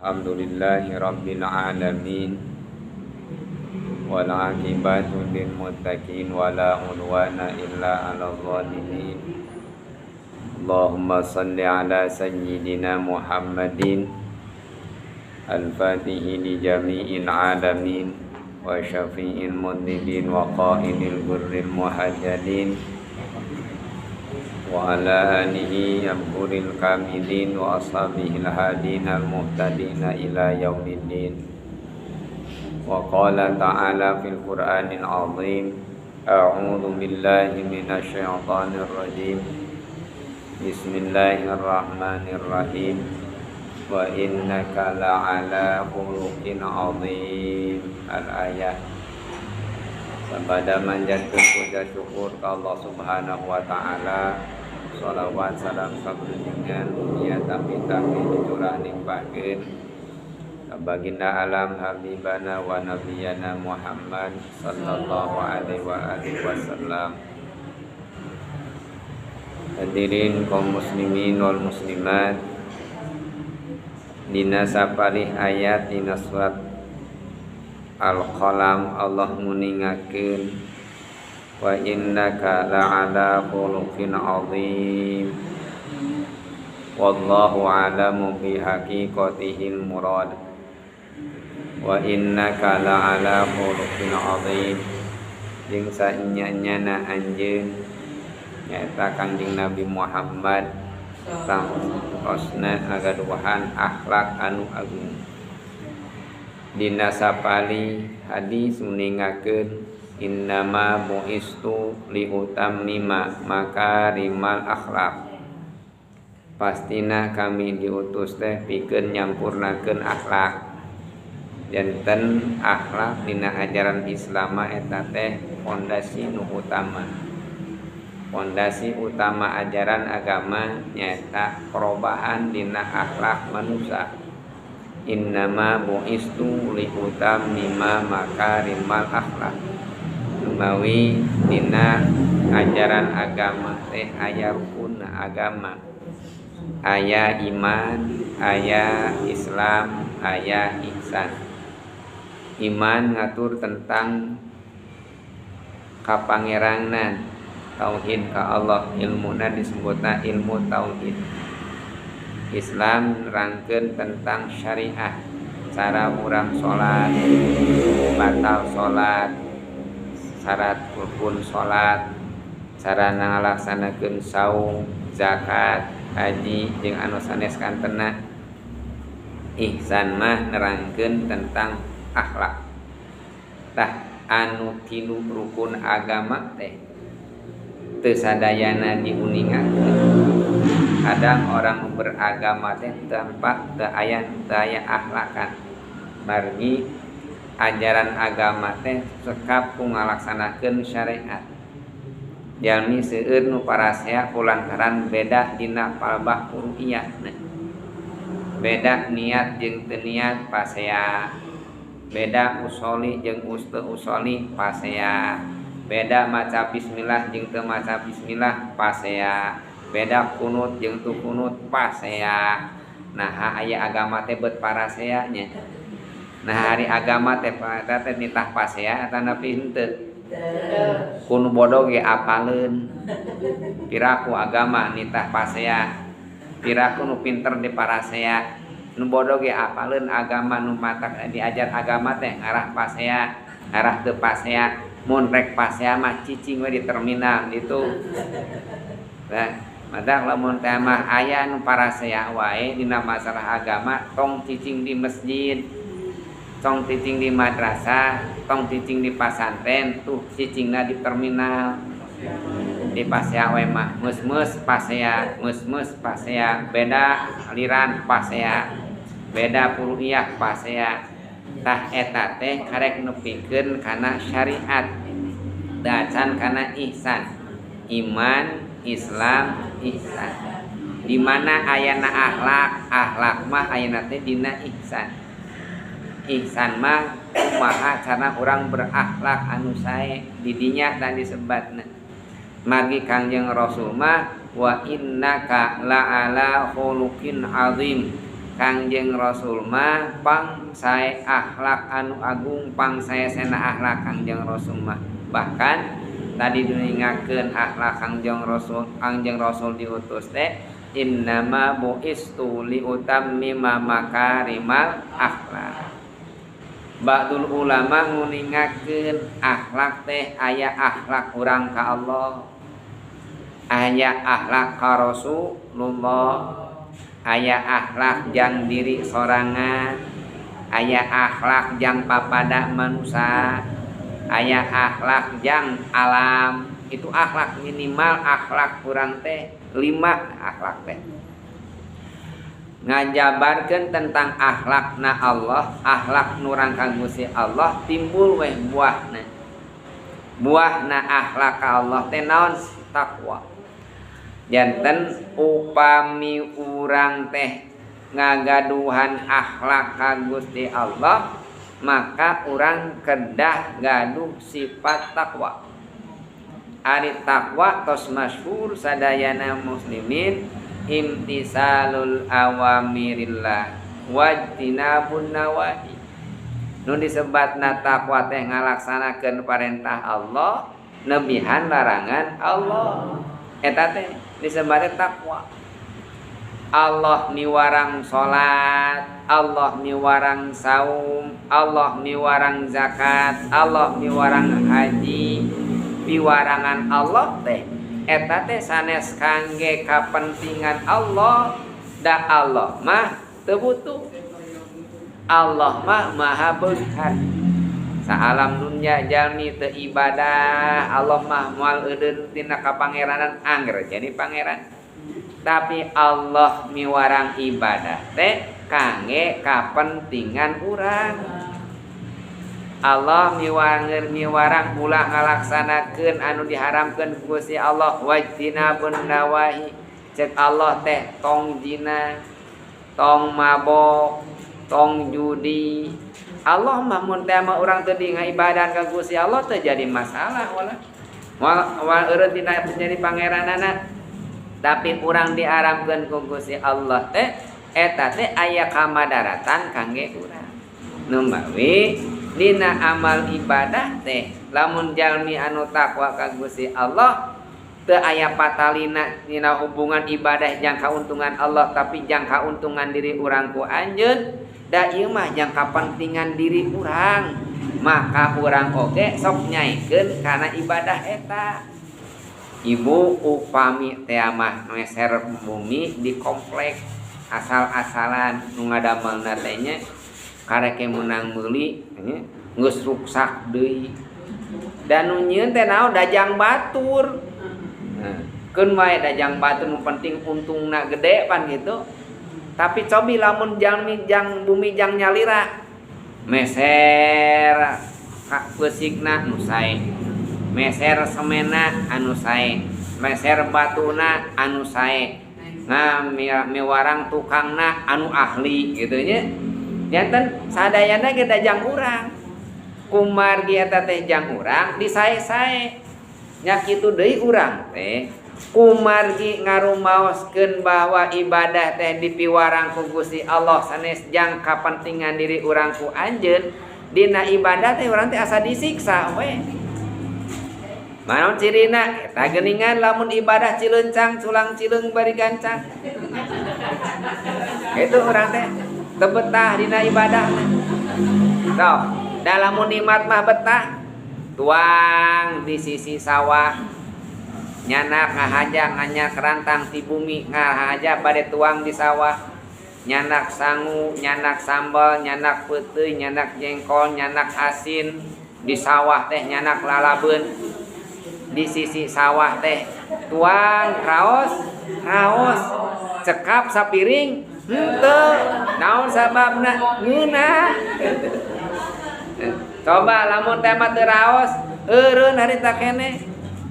Alhamdulillahi rabbil alamin wal aqibatu lil muttaqin wala udwana illa 'alal zalimin. Allahumma salli ala sayyidina Muhammadin al-fatihi li jami'il alamin wa syafi'il mudhnibin wa qa'idil ghurril muhajjalin wa ala alihi abhuril kamilin wa ashabihil hadin al-muhtadina ila yaumiddin. Wa qala ta'ala fil qur'anil azim, a'udzu billahi minasy syaithanir rajim. Bismillahirrahmanirrahim. Wa innaka la'ala khuluqin azim. Al-ayat. Sabada manjatkeun puja syukur ka Allah Subhanahu wa taala. Shalawat salam kabulungan dunia tapi-tapi dicurah nimpahkeun ka baginda alam habibana wa nabiyana Muhammad sallallahu alaihi wa alihi wasallam. Hadirin kaum muslimin wal muslimat, dina sapalih ayat dina surat Al-Qalam Allah nguningakeun wa innaka la'ala khuluqin 'azim wallahu a'lamu bi haqiqatihil murad. Wa innaka la'ala khuluqin 'azim, jeung saenya-nyana anjeun nyaeta Kangjeng Nabi Muhammad tangtosna ngagaduhan akhlak anu agung. Dina sapali hadis nguningakeun innama bu'istu liutammima makarimal akhlak, pastina kami diutus teh pikeun nyampurnakeun akhlak. Janten akhlak dina ajaran Islam eta teh pondasi nu utama. Pondasi utama ajaran agama nyaeta perubahan dina akhlak manusia. Innama bu'istu liutammima makarimal akhlak. Mawi dina ajaran agama teh aya rukun agama, aya iman, aya Islam, aya ihsan. Iman ngatur tentang kapangeranan, tauhid ka Allah, ilmuna disebutna ilmu tauhid. Islam nerangkeun tentang syariah, cara urang salat, batal salat, syarat rukun salat, cara ngalaksanakeun saum, zakat, haji jeung anu sanes kantena. Ihsan mah nerangkeun tentang akhlak. Tah anu tilu rukun agama teh teu sadayana diuningakeun. Kadang orang beragama teh tanpa teu aya akhlakan. Margi ajaran agama teh cekap ku ngalaksanakeun syariat. Jalmi seueur nu parasea kulantaran beda dina palbah furu'iyahna. Beda niat jeung teu niat pasea. Beda usoli jeung teu usoli pasea. Beda maca bismillah jeung teu maca bismillah pasea. Beda kunut jeung teu kunut pasea. Nah aya agama teh beut parasea nya. Nah hari agama teh teh nitah pasea atanapi henteu. Kunu bodoh ge apaleun. Piraku agama nitah pasea. Piraku nu pinter di parasea. Nu bodoh ge apaleun agama nu matak diajar agama teh ngarah pasea, ngarah teu pasea. Mun rek pasea mah cicing we di terminal ditu. Nah, matak lamun teh mah aya nu parasea wae dina masalah agama tong cicing di masjid, tong cicing di madrasah, tong cicing di pasantren, tuh cicingna di terminal. Di pasea we mah meus-meus pasea, meus-meus pasea, beda aliran pasea, beda furu'iyah pasea. Tah eta teh karek nepikeun kana syariat, dacan kana ihsan. Iman, Islam, ihsan. Di mana ayana akhlak, akhlak mah ayana teh dina ihsan. Ihsan mah kumaha cara urang berakhlak anu sae di dinya dan disebatna. Margi Kangjeng Rasul mah wa innaka la'ala khuluqin azim. Kangjeng Rasul mah pang sae akhlak anu agung, pang sae-saena akhlak Kangjeng Rasul mah. Bahkan tadi diningakeun akhlak Kangjeng Rasul, Kangjeng Rasul diutus teh innama bu'istu liutammima makarimal akhlak. Ba'dul ulama nguningakeun akhlak teh aya akhlak urang ka Allah, aya akhlak ka Rasulullah, aya akhlak jang diri sorangan, aya akhlak jang papada manusia, aya akhlak jang alam. Itu akhlak minimal akhlak urang teh 5 akhlak teh. Ngajabarkeun tentang akhlakna Allah, akhlak nurang ka Gusti Allah timbul weh buahna. Buahna akhlak ka Allah teh naon? Takwa. Janten upami urang teh ngagaduhan akhlak ka Gusti Allah, maka urang kedah gaduh sifat takwa. Ari takwa tos masyhur sadayana muslimin, imtisalul awamirillah wajtinabun nawahi. Nu disebatna takwa teh ngalaksanakeun parentah Allah, nebihan larangan Allah. Eta teh disebatna takwa. Allah miwarang salat, Allah miwarang saum, Allah miwarang zakat, Allah miwarang haji. Piwarangan Allah teh eta teh sanes kangge kapentingan Allah, da Allah mah teu butuh. Allah mah maha beunghar. Saalam dunya jalmi teu ibadah, Allah mah moal eudeun tina kapangeranan angger jadi pangeran. Tapi Allah miwarang ibadah teh kangge kapentingan urang. Allah miwarang ulah ngalaksanakeun anu diharamkeun ku Gusti Allah, wajtinabun nawahi. Cek Allah teh tong zina, tong mabok, tong judi. Allah mah mun teh mah urang teu ngaibadan ka Gusti Allah teu jadi masalah wala. Moal eureun tina jadi pangeranana. Tapi urang diharamkeun ku Gusti Allah teh eta teh aya kamadaratan kangge urang. Numawi dina amal ibadah teh lamun jalmi anu takwa ka Gusti Allah teu aya patalina dina hubungan ibadah jang kauntungan Allah, tapi jang kauntungan diri urang ku anjeun. Da ieu mah jang kapentingan diri urang, maka urang oge sok nyaikeun kana ibadah eta. Ibu upami teh mah meser bumi di komplek asal-asalan nu ngadamelna teh nya kareke meunang meuli nya geus ruksak deui. Dan nu nyieun teh naon dajang batur. Nah, keun wae dajang batur nu penting untungna gede pan gitu. Tapi cobi lamun jalmi jang bumi jang nyalira meser ka peusikna nu sae, meser semena anu sae, meser batuna anu sae, nah miwarang tukangna anu ahli gitu nya. Janten sadayana ge dajang urang. Kumargi eta teh jang urang disae-sae. Nya kitu deui urang teh kumargi ngarumaoskeun bahwa ibadah teh dipiwarang ku Gusti Allah sanes jang kapentingan diri urang ku anjeun. Dina ibadah teh urang teh asa disiksa we. Manaon cirina? Eta geuningan lamun ibadah cilencang culang cileung bari gancang. Itu urang teh teu betah dina ibadah teh. Sok, da lamun nikmat mah betah, tuang di sisi sawah, nyanak ngahaja nganyak rantang ti bumi ngahaja bade tuang di sawah, nyanak sangu, nyanak sambal, nyanak peuteuy, nyanak jengkol, nyanak asin di sawah teh nyanak lalabeun di sisi sawah teh tuang raos raos cekap sapiring henteu naon sababna ngeunah. Coba lamun teh mah teu raos eureun harita keneh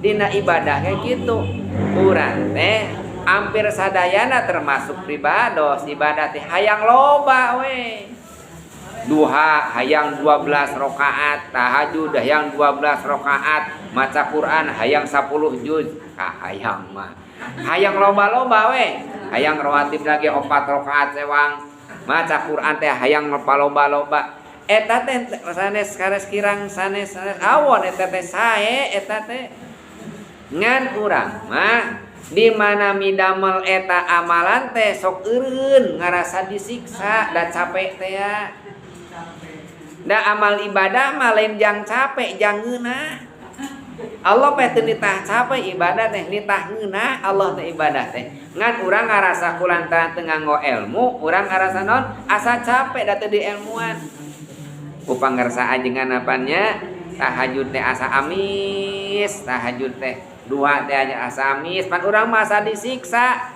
dina ibadah kayak gitu. Urang teh hampir sadayana termasuk pribados ibadah teh hayang loba we. Duha hayang 12 rakaat, tahajud hayang 12 rakaat, maca Quran hayang 10 juz, ka hayang mah. Hayang loba-loba we, hayang rawatib lagi 4 rakaat sewang. Maca Quran teh hayang paloba-loba. Eta teh sanes kares kirang sanes sanes awon eta teh sae eta teh. Ngan urang mah di mana midamel eta amalan teh sok eureun ngarasa disiksa da capek teh ya. Da amal ibadah mah lain jang capek jang ngeunah. Allah teh teu nitah capek ibadah teh nitah ngeunah Allah teh ibadah teh. Ngan urang ngarasa kulantaran teu nganggo ilmu, urang ngarasa naon? Asa capek da teu dielmuan. Ku pangersa ajengan apannya tahajud teh asa amis, tahajud teh dua teh aja asa amis, pan urang mah asa disiksa.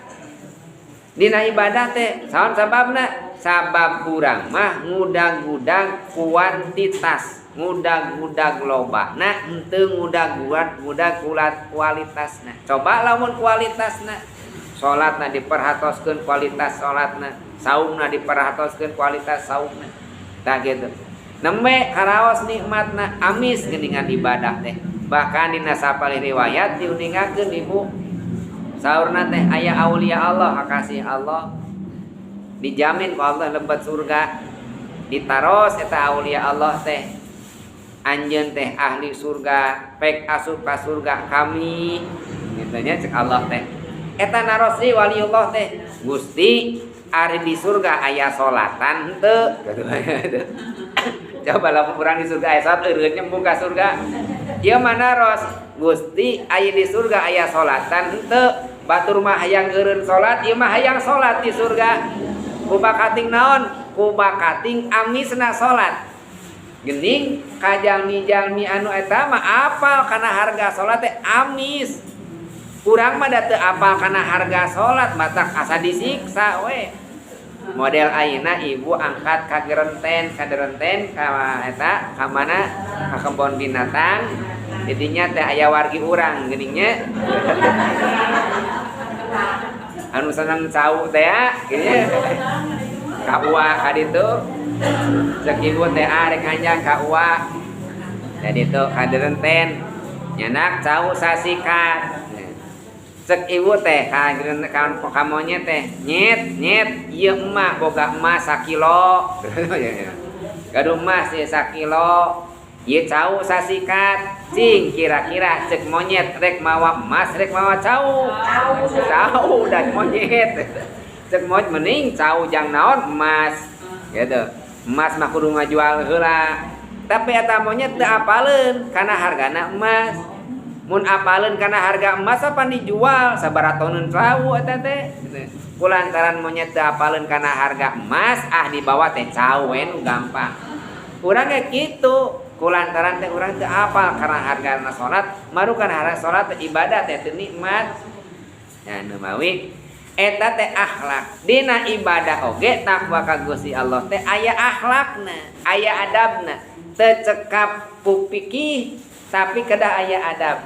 Dina ibadah teh saon sababna? Sabab urang mah ngudag-ngudag kuantitas, ngudag-ngudag lobana, henteu ngudag-ngudag kualitasna. Coba lamun kualitasna, salatna diperhatoskeun kualitas salatna, saumna diperhatoskeun kualitas saumna. Tah kitu. Nembe karaos nikmatna amis geuningan ibadah teh. Bahkan dina sapalih riwayat diuningakeun ibu saurna teh aya aulia Allah, kasih Allah dijamin ku Allah lebet surga. Ditaros eta aulia Allah teh anjeun teh ahli surga, pek asup ka surga kami. Kitu nya cek Allah teh. Eta naros deui waliullah teh, Gusti ari di surga aya salatan henteu? Coba lamun urang di surga aya salat eureun nyembung ka surga. Ieu mah naros, Gusti aya di surga aya salatan henteu? Batur mah hayang eureun salat, ieu mah hayang salat di surga. Kubakating naon? Kubakating amisna salat. Gening kajalmi-jalmi anu eta mah apal kana harga salat teh amis. Urang mah da teu apal kana harga salat, matak asa disiksa we. Model ayeuna ibu angkat ka gerenten, ka derenten ka eta ka mana? Ka kebon binatang. Didinya teh aya wargi urang geuning nya. Anu seneng cau teh ya, geuning. Ka uwa ka ditu. Cek ibu teh arek anjang ka uwa. Jadi tu ka derenten. Nyanak cau sasikat. Cek ibu teh ka ka monyet teh, nyet nyet ieu emak boga emas sakilo. Gaduh emas ieu sakilo. Ieu cau sasikat. Cing kira-kira cek monyet rek mawa emas rek mawa cau. Cau dan monyet. Cek monyet mending cau jang naon emas. Gitu. Emas mah kudu ngajual heula. Tapi eta monyet teu apaleun kana hargana emas. Mun apaleun kana harga emas apa dijual sabaraha toneun cau eta teh. Kulantaran monyet teu apaleun kana harga emas ah dibawa teh cau we nu gampang. Urang ge kitu. Kulantaran teh urang teu apal kana hargana salat, marukan harga salat teh ibadah teh teu nikmat. Ya nu mawi eta teh akhlak. Dina ibadah oge takwa ka Gusti Allah teh aya akhlakna, aya adabna. Teu cekap ku fikih tapi kedah aya adab.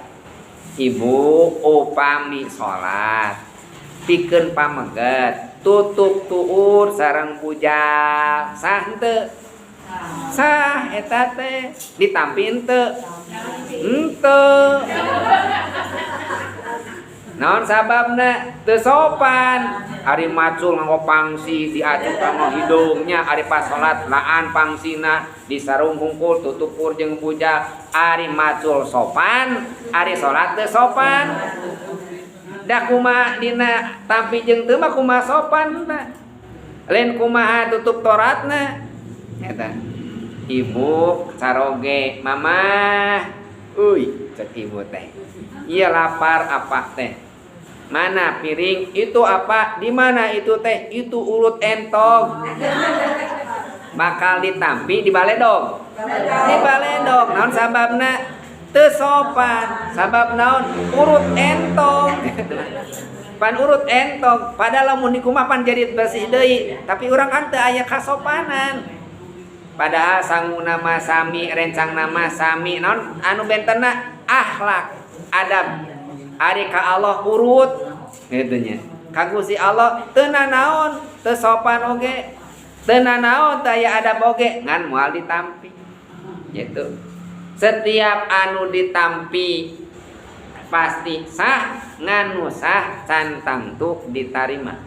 Ibu upami salat pikeun pameget tutup tuur sareng bujal sah henteu? Sah eta teh ditampi henteu? Henteu. Naon sababna? Teu sopan. Ari macul nganggo pangsi diacu kanggo hidungnya, ari pas salat laan pangsina disarung hungkul tutup ur jeung bujal. Ari macul sopan, ari salat teu sopan. Da kumaha dina tampi jeung teu mah kumaha sopan tah. Lain kumaha tutup toratna. Eta. Ibu caroge, mamah. Uy, cek ibu teh. Ieu lapar apa teh? Mana piring? Itu apa? Di mana itu teh? Itu urut entog. Bakal ditampi di baledog. Di baledog. Naon sababna? Teu sopan. Sabab naon? Urut entog. Pan urut entog. Padahal lamun dikumaha pan jadi bersih deui, tapi urang kan teu aya kasopanan. Padahal sanguna mah sami, rencangna mah sami. Naon anu bentenna? Akhlak, adab. Ari ka Allah urut kitu nya. Ka Gusti Allah teu nanaon, teu sopan oge. Teu nanaon teu aya adab oge, ngan moal ditampi. Gitu. Setiap anu ditampi pasti sah, ngan nu sah can tangtu ditarima.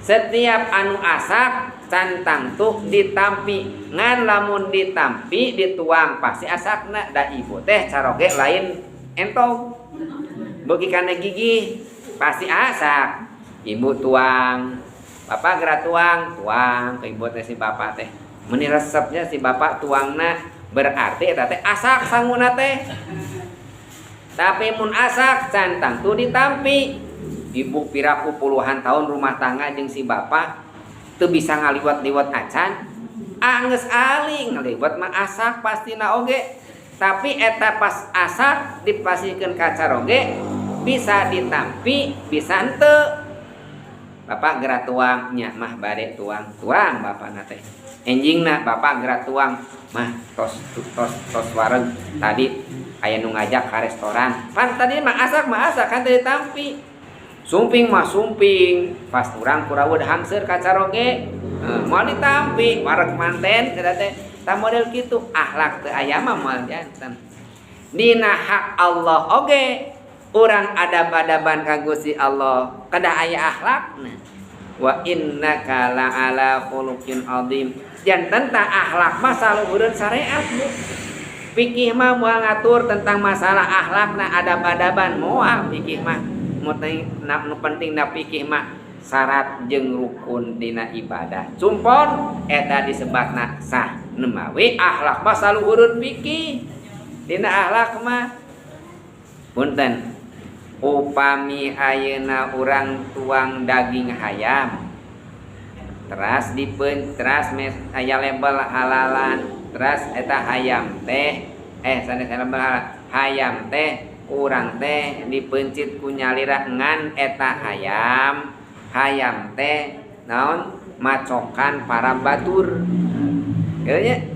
Setiap anu asak Can tangtu ditampi. Ngan lamun ditampi dituang pasti asakna. Da ibu teh caroge lain entong. Beuki kana gigi pasti asak. Ibu tuang, bapak geura tuang, tuang ke ibu teh si bapak teh. Meuni resepnya si bapak tuangna berarti eta teh asak sanguna teh. Tapi mun asak can tangtu ditampi. Ibu piraku puluhan tahun rumah tangga jeung si bapak teu bisa ngaliwat-liwat acan. Anggeus ali ngaliwat mah asak pastina oge. Tapi eta pas asak dipasihkeun ka caroge bisa ditampi bisa henteu. Bapak geura tuang nya mah bade tuang, tuang bapana teh. Enjingna bapak geura tuang mah tos tos tos wareg tadi aya nu ngajak ka restoran. Pan tadi mah asak kan teu ditampi. Sumping mah sumping, pas urang kuraweud hangseur ka caroge, moal ditampi wareg manten eta teh. Tah model kitu akhlak teu aya mah moal janten. Dina hak Allah oge urang adab-adaban ka Gusti Allah kedah aya akhlakna. Wa innaka la'ala khuluqin azim. Janten tah akhlak mah saluhureun syariat Bu. Fikih mah moal ngatur tentang masalah akhlakna adab-adaban moal fikih mah. Nu penting na fikih mah syarat jeung rukun dina ibadah. Cumpon eta disebatna sah. Nemawi akhlak mah saluhureun fikih. Dina akhlak mah punten upami ayeuna urang tuang daging hayam teras dipeun teras mes aya label halalan teras eta hayam teh sanes label halal hayam teh urang teh dipeuncit ku nyalira ngan eta hayam hayam teh naon macokan para batur kieu nya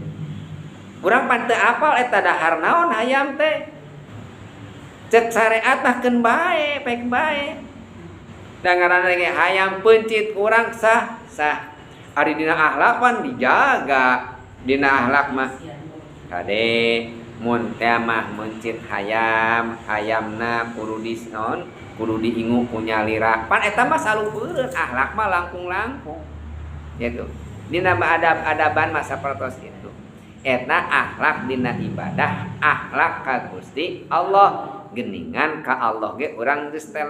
urang pan teu apal eta dahar naon hayam teh cek syariat mah keun bae pek bae da ngaranna ge hayam peuncit urang sah sah ari dina akhlak pan dijaga dina akhlak mah kade mun teh mah meuncit hayam hayamna kudu di naon kudu diingu ku nyalira pan eta mah saluhureun akhlak mah langkung-langkung gitu dina adab-adaban mah sapertos kitu eta akhlak dina ibadah akhlak ka Gusti Allah geningan ka Allah ge urang geus teh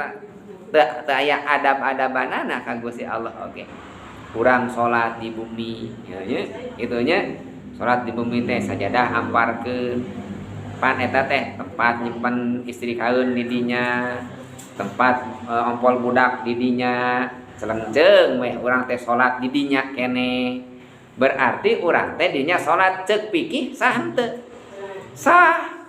teu aya adab-adabanana ka Gusti Allah oge urang salat di bumi ya nya kitu nya salat di bumi teh sajadah amparkeun pan eta teh tempat nyimpen istri kaeun di dinya tempat ompol budak di dinya celengceung weh urang teh salat di dinya keneh berarti urang teh dinya salat ceuk fikih sah henteu sah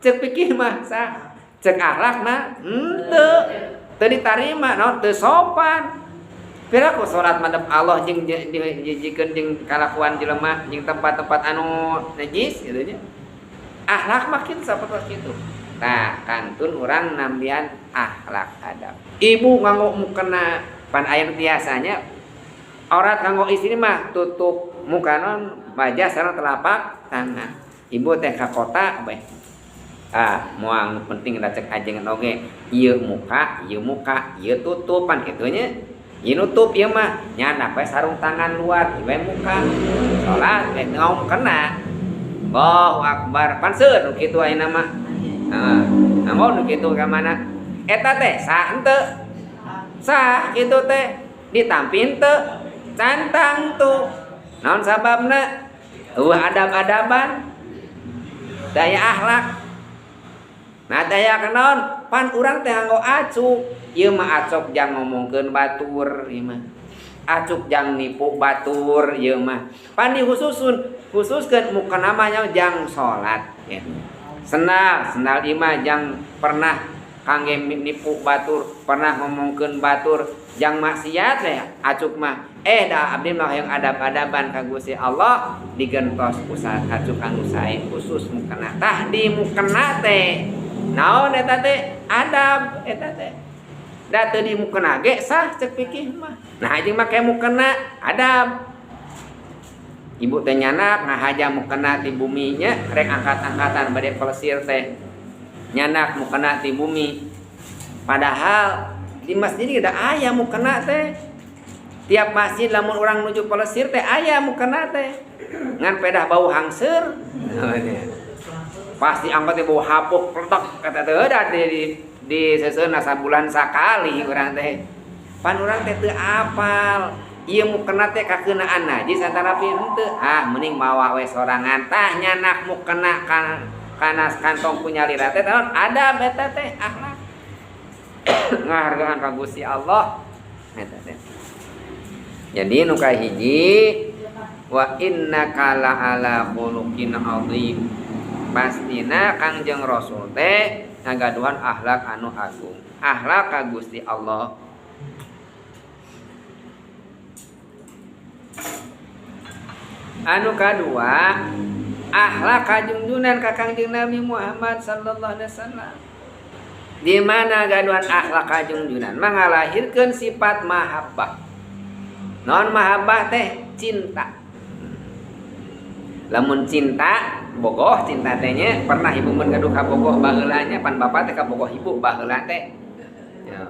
ceuk fikih mah sah ceuk akhlak mah henteu teu ditarima naon teu sopan piraku salat madep Allah jeung dijijikeun jeung kalakuan jelema jeung tempat-tempat anu najis kitu nya akhlak mah kitu sapertos kitu tah kantun urang nambihan akhlak adab ibu nganggo mukena pan aya nu biasanya aurat kanggo istri mah tutup muka non wajah sareng telapak tangan ibu teh ka kota bae moal nu penting da cek ajengan oge ieu muka ieu tutupan kitu nya ieu nutup ieu mah nyandak we sarung tangan luar ieu we muka salat we ngaum kena Allahu akbar pan seueur nu kitu ayeuna mah heeh nganggo nu kitu ka mana eta teh sah henteu sah kitu teh ditampi henteu cantang tuh naon sababna eueuh adab-adaban daya akhlak nah daya kenaon pan urang teh nganggo acuk ieu mah acok jang ngomongkeun batur ieu mah acuk jang nipu batur ieu mah pan dikhususun khususkeun mukena mah jang salat ya. Sendal sendal ieu mah jang pernah kangge nipu batur pernah ngomongkeun batur jang maksiat we acuk mah da abdi mah hayang adab-adaban ka Gusti Allah digentos ku acuk anu sae khusus mukena tah di mukena teh naon eta teh adab eta teh da teu di mukena ge sah ceuk fikih mah nah jeung make mukena adab ibu teh nyanak ngahaja mukena ti bumi nya rek angkat-angkatan bade pelesir teh nyanak mukena ti bumi padahal di masjid da aya mukena teh Tiap masjid lamun urang nuju pelesir teh aya mukena teh. Ngan pedah bau hangseur. Pasti angkot teh bau hapuk pletok eta teh da di seuseuna sabulan sakali urang teh. Pan urang teh teu apal. Ieu mukena teh kakeunaan najis antara henteu. Ah mending mawa we sorangan tah nyanak mukena kana kantong punya lira teh naon adab eta teh akhlak. Ngahargaan ka Gusti Allah eta teh. Jadi nu kahiji wa innaka la'ala khuluqin azim. Pastina Kangjeng Rasul teh ngagaduhan akhlak anu agung. Akhlak ka Gusti Allah. Anu kadua akhlak kajungjunan ka Kangjeng Nabi Muhammad sallallahu alaihi wasallam. Di mana gaduhan akhlak kajungjunan mangalahirkeun sifat mahabbah. Non mahabbah teh cinta. Lamun cinta bogoh cinta teh nya pernah ibu mun gaduh kabogoh baheula nya pan bapa teh kabogoh ibu baheula teh. Ya.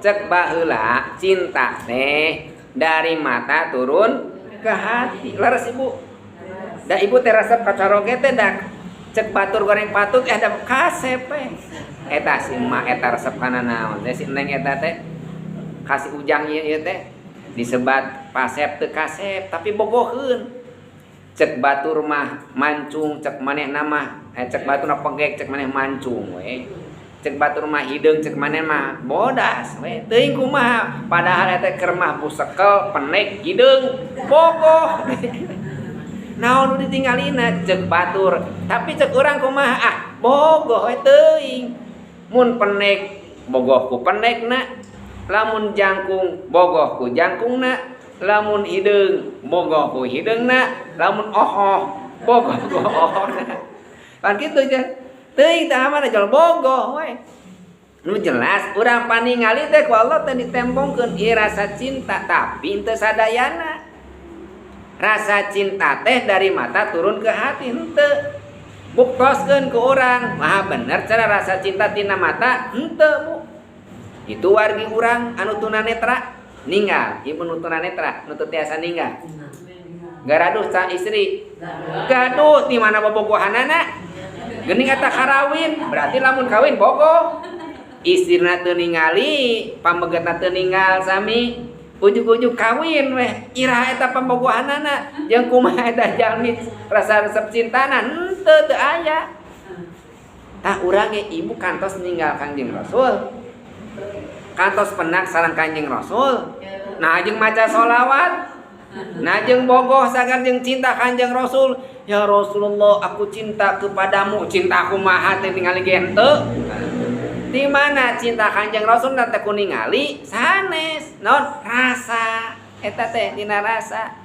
Cek baheula cinta teh dari mata turun ke hati. Leres ibu. Da ibu teh resep ka caroge teh da cek batur goreng patut da kasep we. Eta si emak eta resep kana naon teh si neng eta teh kasih ujang ieu teh disebat pasep teu kasep tapi bogoheun. Cek batur mah mancung cek manehna mah cek batur pegek cek maneh mancung we. Cek batur mah hideung cek maneh mah bodas we. Teuing kumaha padahal eta keur mah busekel penek hideung bogoh. Naon nu ditinggalina cek batur tapi cek urang kumaha ah bogoh we teuing. Mun penek bogoh ku penekna, lamun jangkung bogoh ku jangkungna, lamun hideung bogoh ku hideungna, lamun ohoh bogoh ku ohohna. Pan kitu nya. Teuing tah mana jual bogoh we. Nu jelas urang paningali teh ku Allah teh ditembongkeun ieu rasa cinta tapi henteu sadayana. Rasa cinta teh dari mata turun ke hati henteu. Buktoskeun ku urang, maha bener cara rasa cinta tina mata henteu Bu. Itu wargi urang anu tunanetra ninggal, ieu nu tunanetra nu teu tiasa ninggal. Garaduh ca istri. Gaduh di mana bobogohanana? Geuning eta karawin, berarti lamun kawin bogoh. Istrina teu ningali, pamegetna teu ninggal sami. Ujug-ujug kawin weh, iraha eta pambogohanana, jeung kumaha eta jalmi rasa resep cintana henteu teu aya. Tah urang ge ibu kantos ninggal Kangjeng Rasul. Kantos penak sareng Kangjeng Rasul. Nah jeung maca sholawat, nah jeung bogoh sagar jeung cinta Kangjeng Rasul. Ya Rasulullah, aku cinta kepadamu. Cinta aku maha teh ningali ge henteu. Di mana cinta Kanjeng Rasul teh ku ningali sanes naon rasa eta teh dina rasa.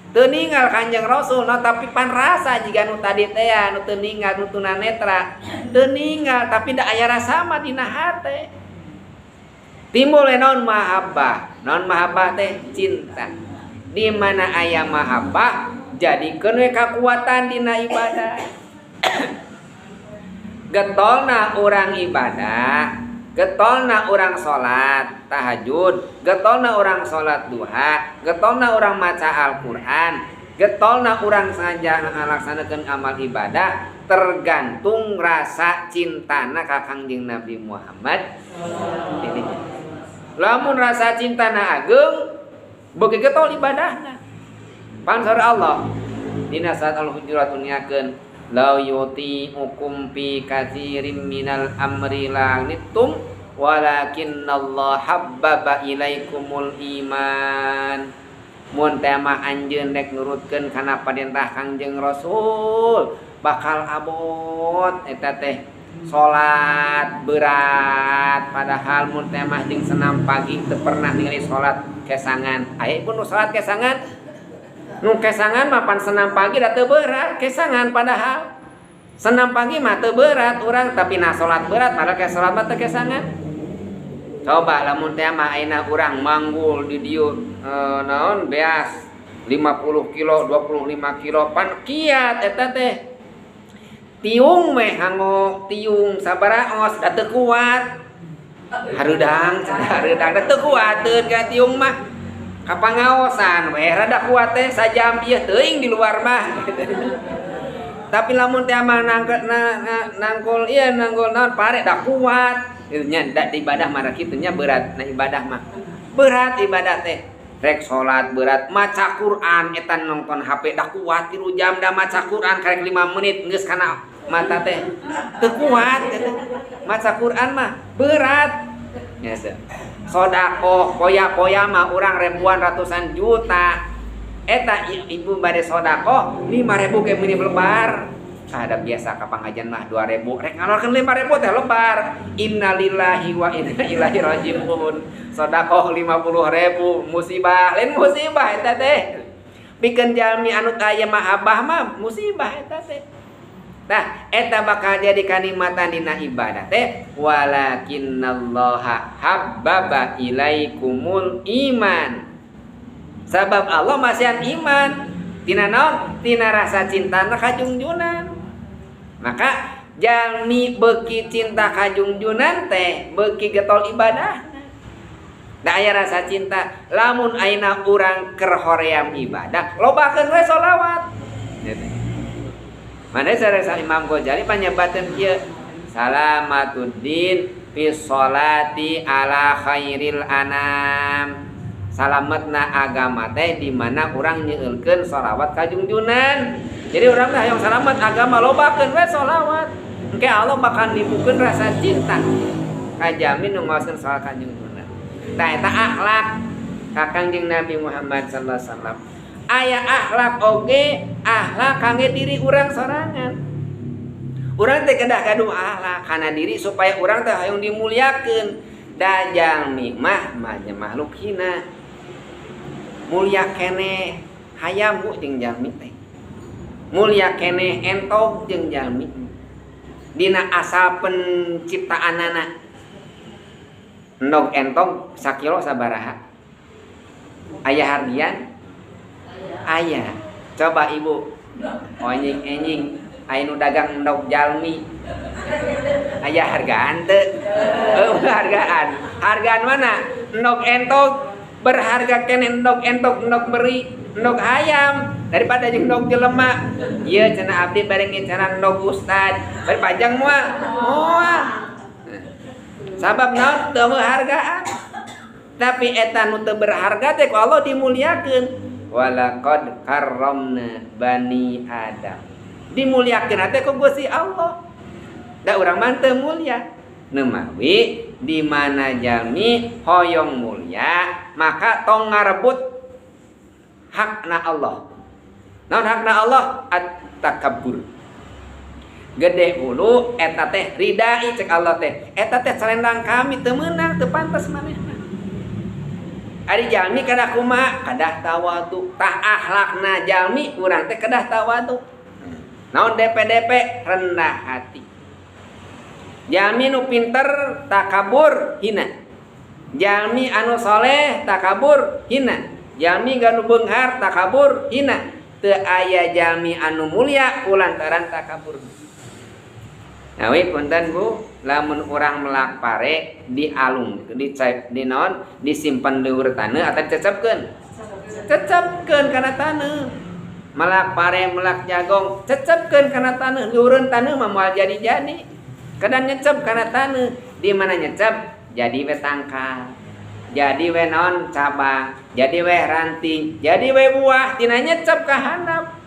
Teu ninggal Kanjeng Rasul naon tapi pan rasa jiga nu tadi teh nu teu ninggal nu tunanetra. Teu ninggal tapi da aya rasa mah dina hate. Timbul naon mahabbah. Naon mahabbah teh cinta. Di mana aya mahabbah jadikeun we kakuatan dina ibadah. Getolna urang ibadah, getolna urang salat tahajud, getolna urang salat duha, getolna urang maca Al-Qur'an, getolna urang sengaja ngalaksanakeun amal ibadah tergantung rasa cintana ka Kangjeng Nabi Muhammad. Ini. Lamun rasa cintana ageng, beuki getol ibadahna. Pansar Allah dina saat Al-Hujurat uniakeun la yuti'ukum fi katsirin minal amri lanittum walakinnallaha habbaba ilaikumul iman. Mun teh mah anjeun rek nurutkeun kana parentah Kangjeng Rasul bakal abot eta teh salat berat padahal mun teh mah jeung senam pagi teu pernah ningali salat kesangan. Aya pun nu salat kesangan. Nu kesangan mah pan senam pagi da teu berat kesangan padahal senam pagi mah teu berat urang tapi na salat berat padahal ke salat mah teu kesangan. Coba lamun teh mah ayeuna urang manggul di dieu naon beas 50 kilo 25 kilo pan kiat eta teh. Tiung meh hango tiung sabaraos da teu kuat. Hareudang cenah hareudang da teu kuateun ka tiung mah. Kapangaosan we rada kuat teh sajam ieu teuing di luar mah. Tapi lamun teh mah nangkul ieu nangkul naon pare da kuat. Kitu nya da ibadah mah kitu nya berat na ibadah mah. Berat ibadah teh. Rek salat berat, maca Quran eta nonton HP da kuat 3 jam da maca Quran karek 5 menit geus kana mata teh. Teu kuat eta. Maca Quran mah berat. Nya sodakoh poya-poya mah urang ribuan ratusan juta. Eta ibu bade sodakoh 5.000 ke mini lebar. Ada biasa ka pangajian mah 2.000 rek ngalorkeun 5.000 teh lebar. Innalillahi wa inna ilaihi rajiun. Sodakoh 50.000 musibah, lain musibah eta teh. Pikeun jalmi anu teu aya mahabbah mah musibah eta teh. Tah eta bakal jadi kanikmatan dina ibadah teh walakinnallaha habbaba ilaikumul iman. Sabab Allah masihan iman tina naon? Tina rasa cintana ka jungjunan. Maka jalmi beuki cinta ka jungjunan teh beuki getol ibadah. Da aya rasa cinta, lamun ayeuna urang keur hoream ibadah, lobakeun we sholawat. Mana sareng Imam Ghazali panyebateun kieu, salamatuddin fi sholati ala khairil anam. Salametna agama teh di mana urang nyeulkeun sholawat ka jungjunan. Jadi urang teh hayang salamet agama lobakeun we sholawat. Engke Allah bakal nibukeun rasa cinta ka jalmi nu ngaoskeun sholawat ka jungjunan. Tah eta akhlak ka Kangjeng Nabi Muhammad sallallahu alaihi wasallam. Aya akhlak oge, akhlak kangge diri urang sorangan. Urang teh kedah gaduh akhlak kana diri supaya urang teh hayang dimuliakeun. Da jalmi mah makhluk hina. Mulia keneh hayam bu jeung jalmi teh. Mulia keneh entog jeung jalmi. Dina asal penciptaanana. Endog entog sakilo sabaraha? Aya hardian? Aya. Coba ibu onying-enying aya nu dagang endog jalmi. Aya hargaan teu? Heuh, hargaan. Hargaan mana? Endog entog berharga keneh endog entog endog beri, endog ayam daripada jeung endog jelema. Ieu cenah abdi bari ngincaran endog ustad. Bari panjang moal? Moal. Sabab naon? Teu hargaan. Tapi eta nu teu berharga teh ku Allah dimuliakeun. Walaqad karramna bani Adam. Dimuliakeun teh ku Gusti Allah. Da urang mah teu mulia. Nemawi di mana jalmi hoyong mulia, maka tong ngarebut hakna Allah. Naon hakna Allah? At-takabbur. Gede hulu eta teh ridai cek Allah teh. Eta teh selendang kami teu meunang, teu pantes manehna. Ari jalmi kedah kumaha? Kedah tawadu. Tah akhlakna jalmi urang teh kedah tawadu. Naon DPDP? Rendah hati. Jalmi nu pinter takabur hina. Jalmi anu soleh takabur hina. Jalmi ganu beunghar takabur hina. Teu aya jalmi anu mulia kulantaran takabur. Nawi punten Bu, lamun urang melak pare dialung, dicep, di naon, disimpen luhur taneuh atau dicecepkeun? Cecepkeun kana taneuh. Melak pare, melak jagong, cecepkeun kana taneuh, luhureun taneuh mah moal jadi-jadi. Kedah nyecep kana taneuh, di mana nyecep jadi we tangkal. Jadi we naon cabang, jadi we ranting, jadi we buah, tina nyecep ka handap.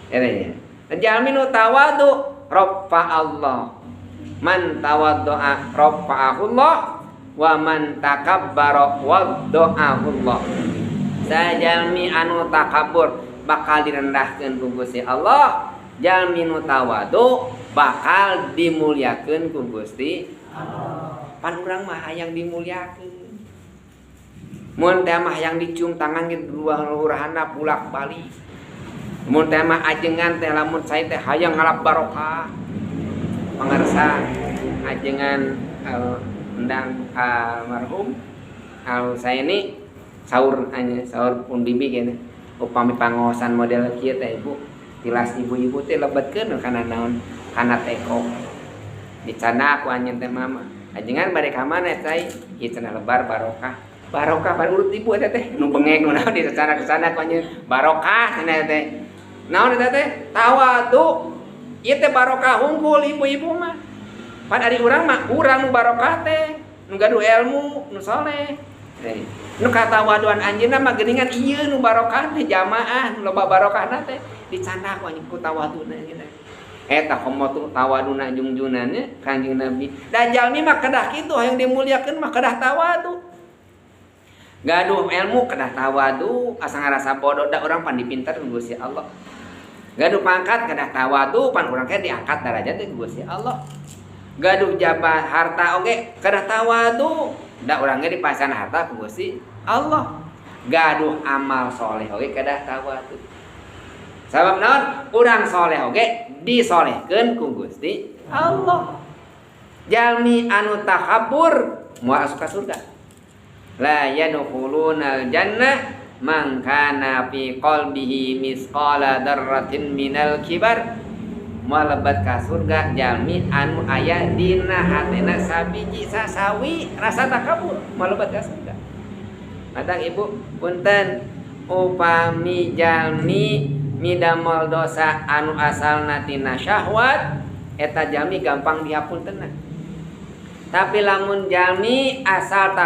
Eta nya. Jalmi nu tawadu rafa Allah. Man tawaddu'a rafa'ahullah wa man takabbara wadda'ahullah. Sajalmi anu takabur bakal direndahkeun ku Gusti Allah, jalmi nu tawadu bakal dimuliakeun ku Gusti Allah. Pan urang mah hayang dimuliakeun. Mun teh mah hayang dicium tangan ge dua luhur handap bolak-balik. Mun teh mah ajengan teh lamun saya teh hayang ngalap barokah. Pangarsa ajengan endang almarhum al saya ini saur anya saur pun bibi gini. Upami pangosan model kieu teh ibu tilas ibu-ibu teh lebetkeun kana naon kana teko. Dicana ku anjeun teh mama. Ajengan bade ka mana cai? Ieu cenah lebar barokah. Barokah pada urut ibu eta teh nu bengek nu naon di sana ke sana ku barokah cenah teh. Naon eta teh? Tawadu. Ieu teh barokah hungkul ibu-ibu mah. Pan ari urang mah urang nu barokah teh, nu gaduh ilmu, nu soleh. Nu katawaduan anjeunna mah geuningan ieu nu barokah teh jamaah nu loba barokahna teh dicandak ku anjeun ku tawaduna anjeunna. Eta komo tuh tawaduna jungjunannya Kanjeng Nabi. Da jalmi mah kedah kitu hayang dimuliakeun mah kedah tawadu. Gaduh ilmu kedah tawadu, asa ngarasa bodoh da urang pan dipinter ku Gusti Allah. Gaduh pangkat kedah tawadu, pan urang teh diangkat darajat teh ku Gusti Allah. Gaduh jabat harta oge kedah tawadu, da urang ge dipasan harta ku Gusti Allah. Gaduh amal soleh oge kedah tawadu. Sabab naon? Urang soleh oge disolehkeun ku Gusti Allah. Jalmi anu takabur moal asup ka surga. La yadkhulunal jannah man kana fi qalbihi misqala dzarratin minal kibar. Moal lebet ka surga jalmi anu aya dina hatena sabiji sasawi rasa takabur, moal lebet ka surga. Matang ibu punten upami jalmi midamel dosa anu asalna tina syahwat eta jalmi gampang dihapuntenna. Tapi lamun jalmi asal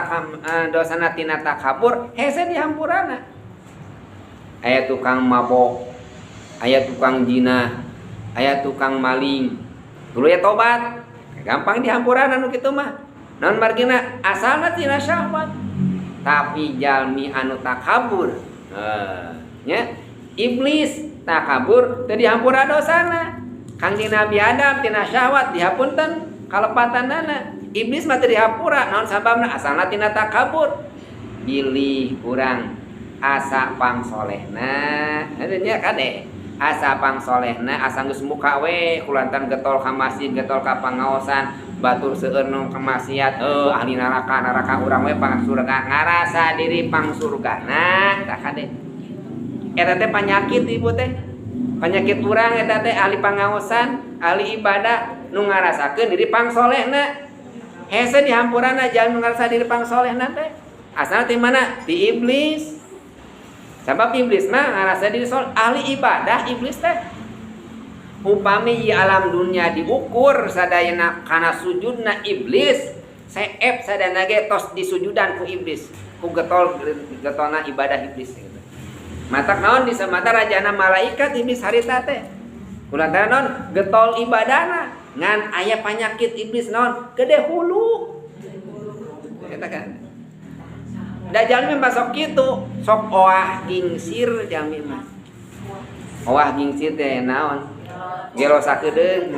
dosana tina takabur hese dihampurana. Aya tukang mabok, aya tukang zina, aya tukang maling. Dulu ya tobat, gampang dihampurana nu kitu mah. Naon margina asalna tina syahwat. Tapi jalmi anu takabur, nya iblis takabur teu dihampura dosana. Kangjeng Nabi Adam tina syahwat dihapunten kalepatanana. Iblis mah teu dihampura, naon sababna asalna tina takabur. Bilih urang asa pangsolehna, nya kade. Asa pangsolehna asa geus muka we kulantaran getol ka masjid, getol ka pangaosan, batur seueur nu kemaksiat, ahli neraka, neraka urang we pang surga, ngarasa diri pang surgana, tah kade. Eta teh panyakit ibu teh. Panyakit urang eta teh ahli pangaosan, ahli ibadah nu ngarasakeun diri pangsolehna. Hese dihampurana jalmi nu ngarasa diri pangsolehna teh. Asalna ti mana? Ti iblis. Sabab iblis mah ngarasa diri soleh, ahli ibadah iblis teh. Upami ieu alam dunia diukur sadayana kana sujudna iblis, seep sadayana ge tos disujudan ku iblis, ku getol getolna ibadah iblis gitu. Matak naon di samata rajana malaikat iblis harita teh. Kulantaran naon getol ibadahna ngan aya panyakit iblis naon gede hulu. Eta kan. Da jalmi mah sok kitu, sok oah gingsir jalmi mah. Oah gingsir teh naon? Gelo sakedeung.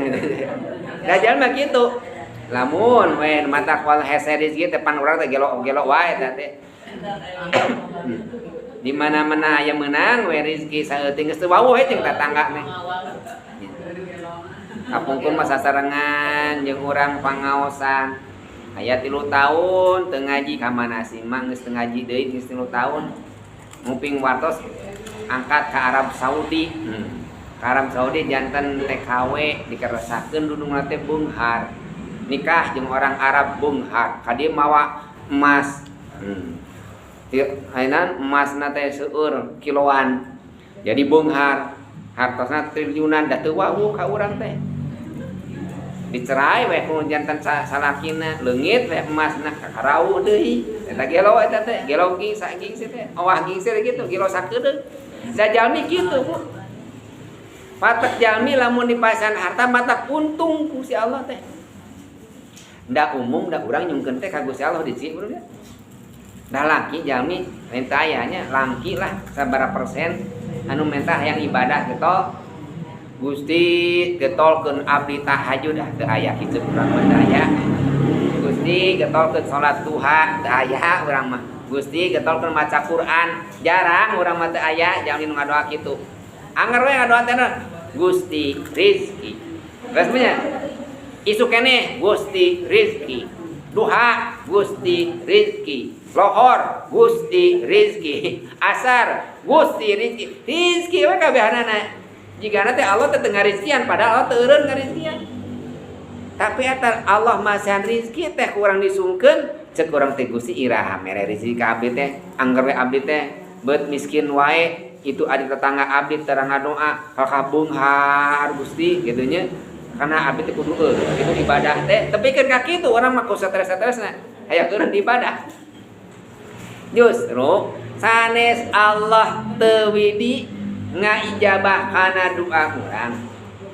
Da jalmi mah kitu. Lamun we mata kual hese rezeki teh pan urang teh gelo-gelo wae teh teh. Di mana-mana aya meunang we rezeki saeutik geus teu wawuh we jeung tatangga meh. Kapungkur mah sasarengan jeung urang pangaosan. Aya 3 tahun teu ngaji ka mana sih mah geus teu ngaji deui geus 3 tahun. Nguping wartos angkat ka Arab Saudi. Ka Arab Saudi janten TKW dikeresakeun dudungna teh beunghar. Nikah jeung orang Arab beunghar. Ka dieu mawa emas. Ayeuna emasna teh seueur kiloan. Jadi beunghar. Hartosna triliunan da teu wawuh ka urang teh. Dicerai we ku janten salakina leungit we emasna kakarauh deui. Eta gelo eta teh, gelo gingsi teh, owah gingsir gitu, gelo sakedeung. Da jalmi kitu, Bu. Patek jalmi lamun dipasan harta matak untung ku si Allah teh. Da umum da urang nyungkeun teh ka Gusti Allah dicik urang teh. Da laki jalmi minta aya nya langki lah sabaraha persen anu minta hayang ibadah getol. Gusti getolkeun abdi tahajud ah teu aya kitu urang mah teu aya. Gusti getolkeun salat duha teu aya urang mah. Gusti getolkeun maca Quran jarang urang mah teu aya jalmi nu ngadoa kitu. Anger we ngadoa teh Gusti rizki. Resminya isuk keneh Gusti rizki. Duha Gusti rizki. Lohor Gusti rizki. Asar Gusti rizki. Rizki we kabehanana. Jigana teh Allah teh teu ngarizkian padahal Allah teu eureun ngarizkian. Tapi eta Allah masihan rizki teh kurang disungkeun Cek urang teh Gusti iraha mere rezeki ka abdi teh, angger we abdi teh beut miskin wae, itu adi tetangga abdi terang ngadoa ka beunghar Gusti kitu nya. Karena abdi teh kudu itu ibadah teh tepikeun ka kitu urang mah ku stres-stresna hayang eureun ibadah. Justru sanes Allah teu widi ngaijabah kana doa urang,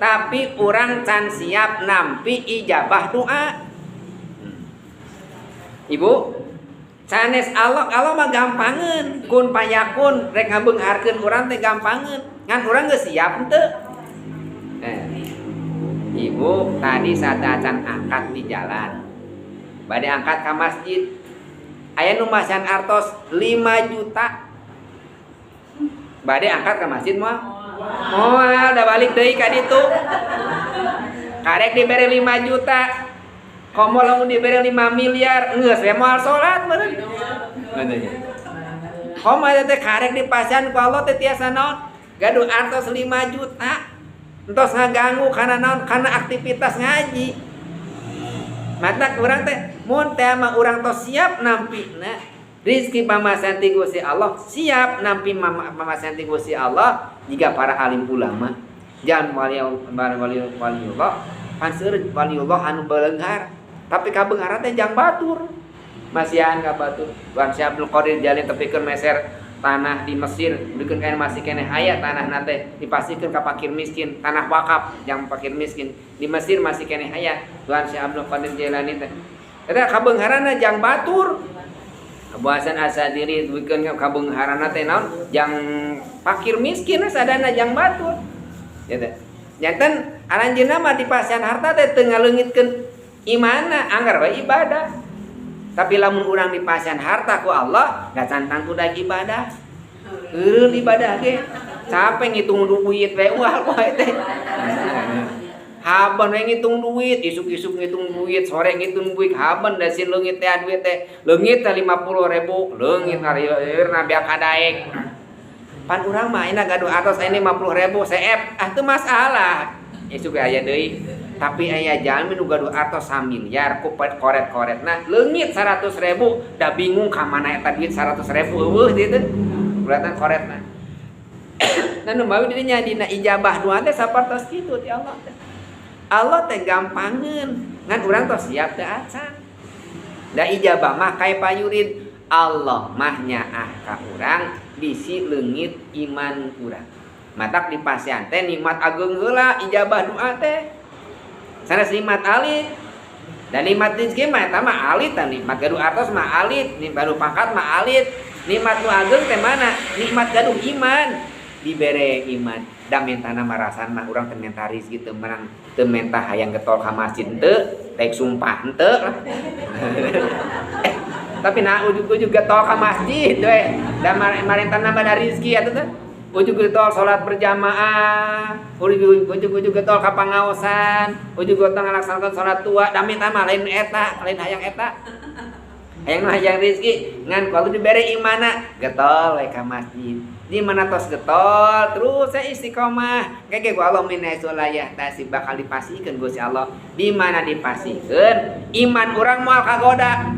tapi urang can siap nampi ijabah doa. Ibu, sanes Allah, Allah mah gampangeun, kun payakun rek ngabeungharkeun urang teh gampangeun, ngan urang geus siap henteu. Ibu tadi saacan angkat di jalan, bade angkat ka masjid, aya nu masihan artos 5 juta, bade angkat ka masjid moal? Moal, da balik deui ka ditu. Karek dibere 5 juta. Komo lamun dibere 5 miliar, geus we moal salat meureun. Komo eta teh karek dipasihan ku Allah teh tiasa naon? Gaduh artos 5 juta. Entos ngaganggu kana naon? Kana aktivitas ngaji. Matak urang teh mun teh mah urang tos siap nampina rizki pamasihan ti Gusti Allah, siap nampi pamasihan ti Gusti Allah jika para alim ulama. Jangan wali wali waliullah, panseur waliullah anu beleunghar. Tapi kabeungharan teh jang batur. Masihan ka batur. Wan Syekh Abdul Qadir Jalani tepikeun meser tanah di Mesir, bikeun kain masih keneh aya tanahna teh dipasihkeun ka fakir miskin, tanah wakaf jang fakir miskin. Di Mesir masih keneh aya Tuhan Syekh Abdul Qadir Jailani teh. Eta kabeungharanna jang batur. Abu Hasan Asadiri bikeun kabeungharanna teh naon? Jang fakir miskin sadana jang batur. Ya teh. Janten aranjeunna mah dipasihan harta teh teu ngaleungitkeun imana, anggar we ibadah. Tapi lamun urang dipasihan harta ku Allah, da can tangtu da ibadah. Eureun ibadah ge capek ngitung duit we ual poe teh. Haben we ngitung duit, isuk-isuk ngitung duit, sore ngitung duit, haben da sin leungit teh duit teh. Leungit teh 50.000, leungit ngareurna beak kadaek. Pan urang mah ayeuna gaduh artos aya 50.000 seep, ah teu masalah. Isuk aya deui. Tapi aya jalmi nu gaduh artos samiliar ku koret-koretna leungit 100.000, da bingung ka mana eta duit 100.000 eueuh dieu teh. Beratan koretna. Nah nu mawi dirinya dina ijabah doa teh sapertos kitu ti Allah teh. Allah teh gampangeun, ngan urang tos siap teh acan. Da ijabah mah kae payurid, Allah mah nyaah ka urang bisi leungit iman urang. Matak dipasihan teh nikmat ageung heula ijabah doa teh. Sanes nikmat alit. Dan nikmat rezeki mah eta mah alit, dan nikmat gaduh artos mah alit, nikmat gaduh pangkat mah alit. Nikmat nu ageung teh mana? Nikmat gaduh iman. Dibere iman. Da mentana marasan mah urang teh menta rezeki teu menang, teu menta hayang getol ka masjid henteu, rek sumpah henteu lah. Tapi nah ujug-ujug getol ka masjid we. Da marentana mah da rezeki atuh teh. Ujug getol salat berjamaah, ujug-ujug getol ka pangaosan, ujug getol ngalaksanakeun salat tua, da menta mah lain eta, lain hayang eta. Hayang mah hayang rezeki, ngan kalau dibere imana getol we ka masjid. Di mana tos getol terus saya istiqomah. Kege ku Allah min haitsu la yahtasib bakal dipasihkeun Gusti Allah. Di mana dipasihkeun iman urang moal kagoda.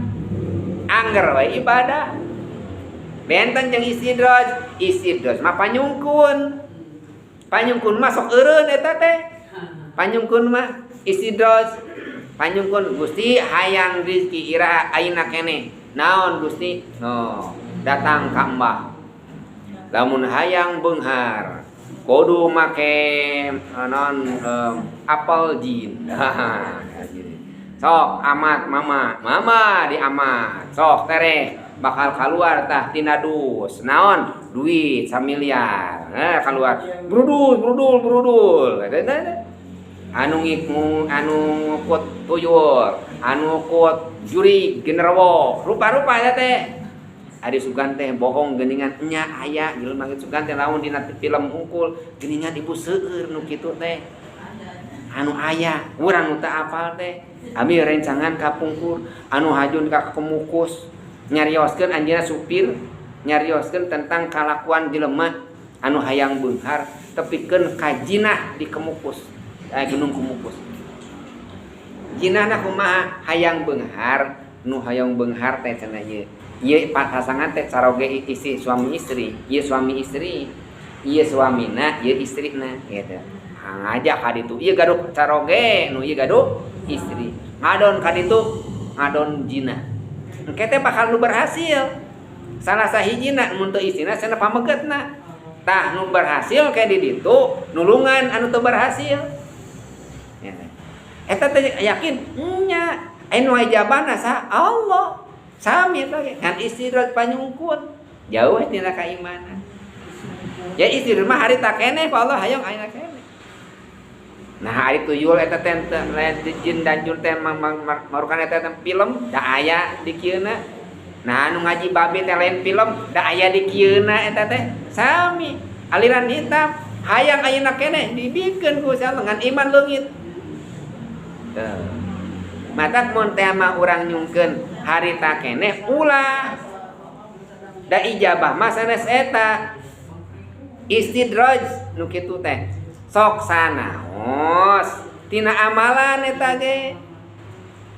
Angger we ibadah. Benten jeung istidraj, istidraj mah panyungkun. Panyungkun mah sok eureun eta teh. Panyungkun mah istidraj. Panyungkun Gusti hayang rezeki ira ayeuna keneh. Naon Gusti? No, datang ka Mbah. Lamun hayang beunghar kudu make naon apel jin. Sok amat mama, mama di amat. Sok tereh bakal keluar tah tina dus. Naon? Duit samiliar. Nah, keluar. Brudul, brudul, brudul. Anu ngikmu, anu ngukut tuyul, anu ngukut jurig genderuwo. Rupa-rupa eta teh. Ari sugan teh bohong geuningan nya aya jelema ge sugan teh lamun dina film hungkul geuningan ibu seueur nu kitu teh. Anu aya urang nu teu apal teh. Abi rencangan kapungkur anu hajun ka Kemukus nyarioskeun anjeunna supir nyarioskeun tentang kalakuan jelema anu hayang beunghar tepikeun ka jinah di Kemukus, Gunung Kemukus. Jinahna kumaha hayang beunghar Nu hayang beunghar teh cenah ieu. Ieu pasangan teh caroge istri suami istri, ieu suami istri, ieu suamina, ieu istrina gitu. Ngajak ka ditu, ieu gaduh caroge, nu ieu gaduh istri. Ngadon ka ditu, ngadon jina. Engke teh bakal nu berhasil. Salah sahijina mun teu istrina cenah pamegetna. Tah nu berhasil kayak di ditu, nulungan anu teu berhasil. Eta teh yakin nya anu ijabahna sa Allah. Sami eta ge ngan istidraj panyungkun. Jauh tina keimanan. Ya istidraj mah harita keneh ku Allah hayang ayeuna keneh. Nah ari tuyul eta teh lain jin dan jun teh marukan eta teh film da aya di kieuna. Nah anu ngaji babi teh lain film da aya di kieuna eta teh sami aliran hitam hayang ayeuna keneh dibikeun ku Allah ngan iman leungit. Matak mun teh mah urang nyungkeun harita keneh ulah da ijabah mah sanes eta istidraj nu kitu teh sok sanaos tina amalan eta ge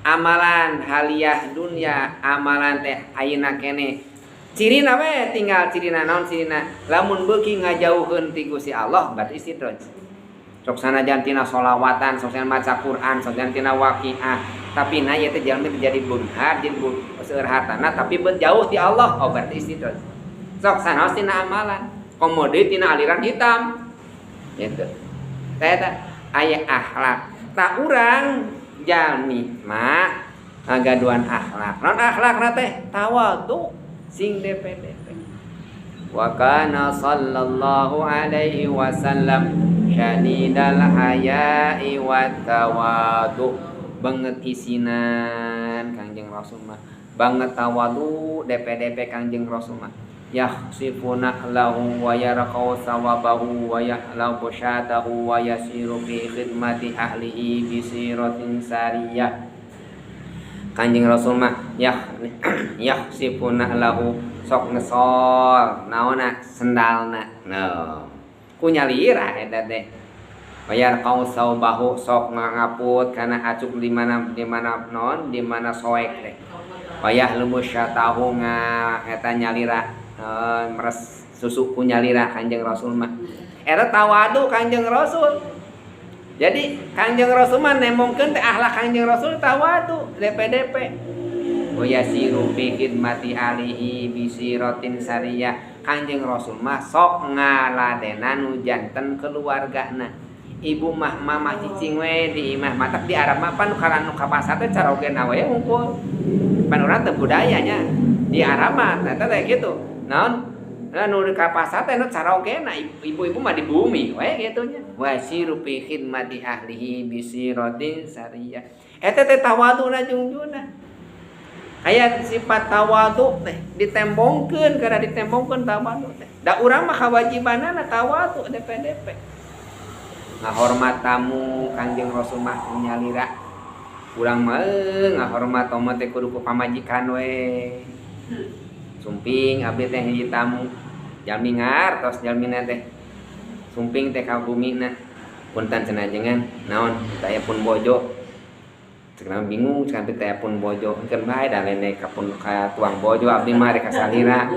amalan haliah dunya amalan teh ayeuna keneh cirina we tinggal cirina naon cirina lamun beuki ngajauheun ti Gusti Allah berarti istidraj sok sanajan tina sholawatan sok sanajan maca Quran sok sanajan tina waqiah tapi na ieu teh jalmi teh jadi beunghar jadi seueur hartana tapi jauh ti Allah oh berarti istidraj sok sanaos tina amalan komo deui tina aliran hitam gitu eta aya akhlak tak urang jalmi mah ngagaduhan akhlak naon akhlakna teh tawadhu sing DPDP wa kana sallallahu alaihi wasallam syadidal haya'i wa tawadhu banget isinan Kangjeng Rasul mah banget tawadhu DPDP Kangjeng Rasul mah yakhsifuna lahu wa yarqau sawabahu wa yahlabu syatahu wa yasiru fi khidmati ahlihi bi siratin sariyah Kanjeng Rasul mah yakhsifuna lahu sok ngesol naonna sendalna no ku nyalira eta teh wa yarqau sawabahu sok ngaput kana acuk di mana non di mana soek teh wa yahlubu syatahu nga eta nyalira meres susu ku nyalira Kanjeng Rasul mah eta tawadu Kanjeng Rasul. Jadi Kanjeng Rasul mah nemongkeun teh akhlak Kanjeng Rasul tawadu DPDP wa yasiru fi khidmati alihi bi siratin sariyah Kanjeng Rasul mah sok ngaladenan nu janten keluargana ibu mah mamah cicing we di imah matak di Arab mah pan nu ka pasar teh carogena we hungkul pan urang teh budayanya di Arab mah eta teh kitu naon nu ka pasar teh nu carogena ibu-ibu mah di bumi we kitu nya wasiru fi khidmati ahlihi bi siratin sariyah eta teh tawaduna jungjuna aya sifat tawadu teh ditembongkeun karena ditembongkeun tawadu teh da urang mah kawajibanana tawadu DPDP ngahormat tamu Kangjeng Rasul mah nyalira urang mah ngahormat tamu teh kudu ku pamajikan we sumping abdi teh hiji tamu jalmi ngartos jalmina teh sumping teh ka bumina punten cenah jenengan naon teh pun bojo cenah bingung cenah teh pun bojo engkeun bae da lain ka pun ka tuang bojo abdi mah rek kasalira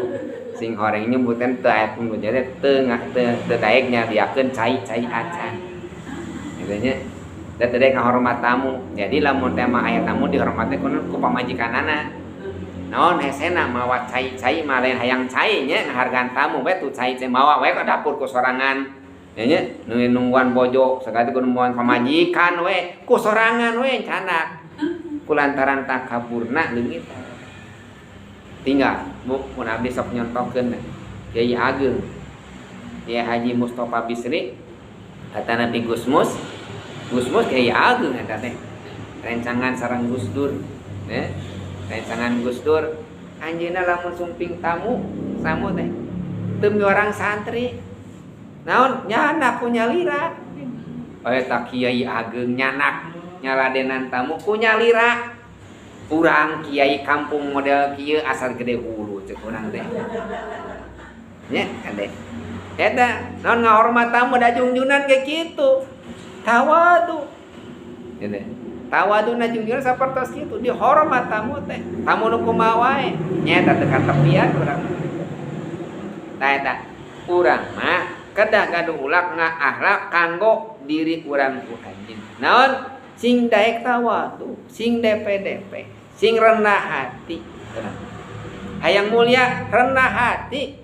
sing horeng nyebutan teu aya pun bojo teh teu teu daek nyadiakeun cai-cai acan kitu nya da teu daek ngahormat tamu jadi lamun teh mah aya tamu dihormatna ku pamajikanana naon hesena mawa cai-cai mah lain hayang cai nya ngahargaan tamu we tuh cai teh mawa we ka dapur ku sorangan nya nu nungguan bojo sagala ku nungguan pamajikan we ku sorangan we canak kulantaran takaburna leungit tinggal bu mun abdi sok nyontokeun Kiai Ageng Kiai Haji Mustofa Bisri kata Nabi Gusmus Gusmus Kiai Ageng eta teh rencangan sareng Gus Dur nya rencangan Gus Dur anjeunna lamun sumping tamu tamu teh teu orang santri naon nyanak ku nyalira eta kiai ageng nyanak nyaladenan tamu ku nyalira urang kiai kampung model kieu asal gede hulu cek urang teh nya kade eta naon ngahormat tamu da jungjunan ge kitu tawadu gitu. Tawaduna jungjungan sapertos kitu dihormat tamu teh. Tamu nu kumaha wae nyaeta teu katepian urang. Tah eta urang mah kedah gaduh ulah ngaakhlak kanggo diri urang ku anjeun. Naon? Sing daek tawadu, sing DP-DP, sing rendah hati. Hayang mulia rendah hati.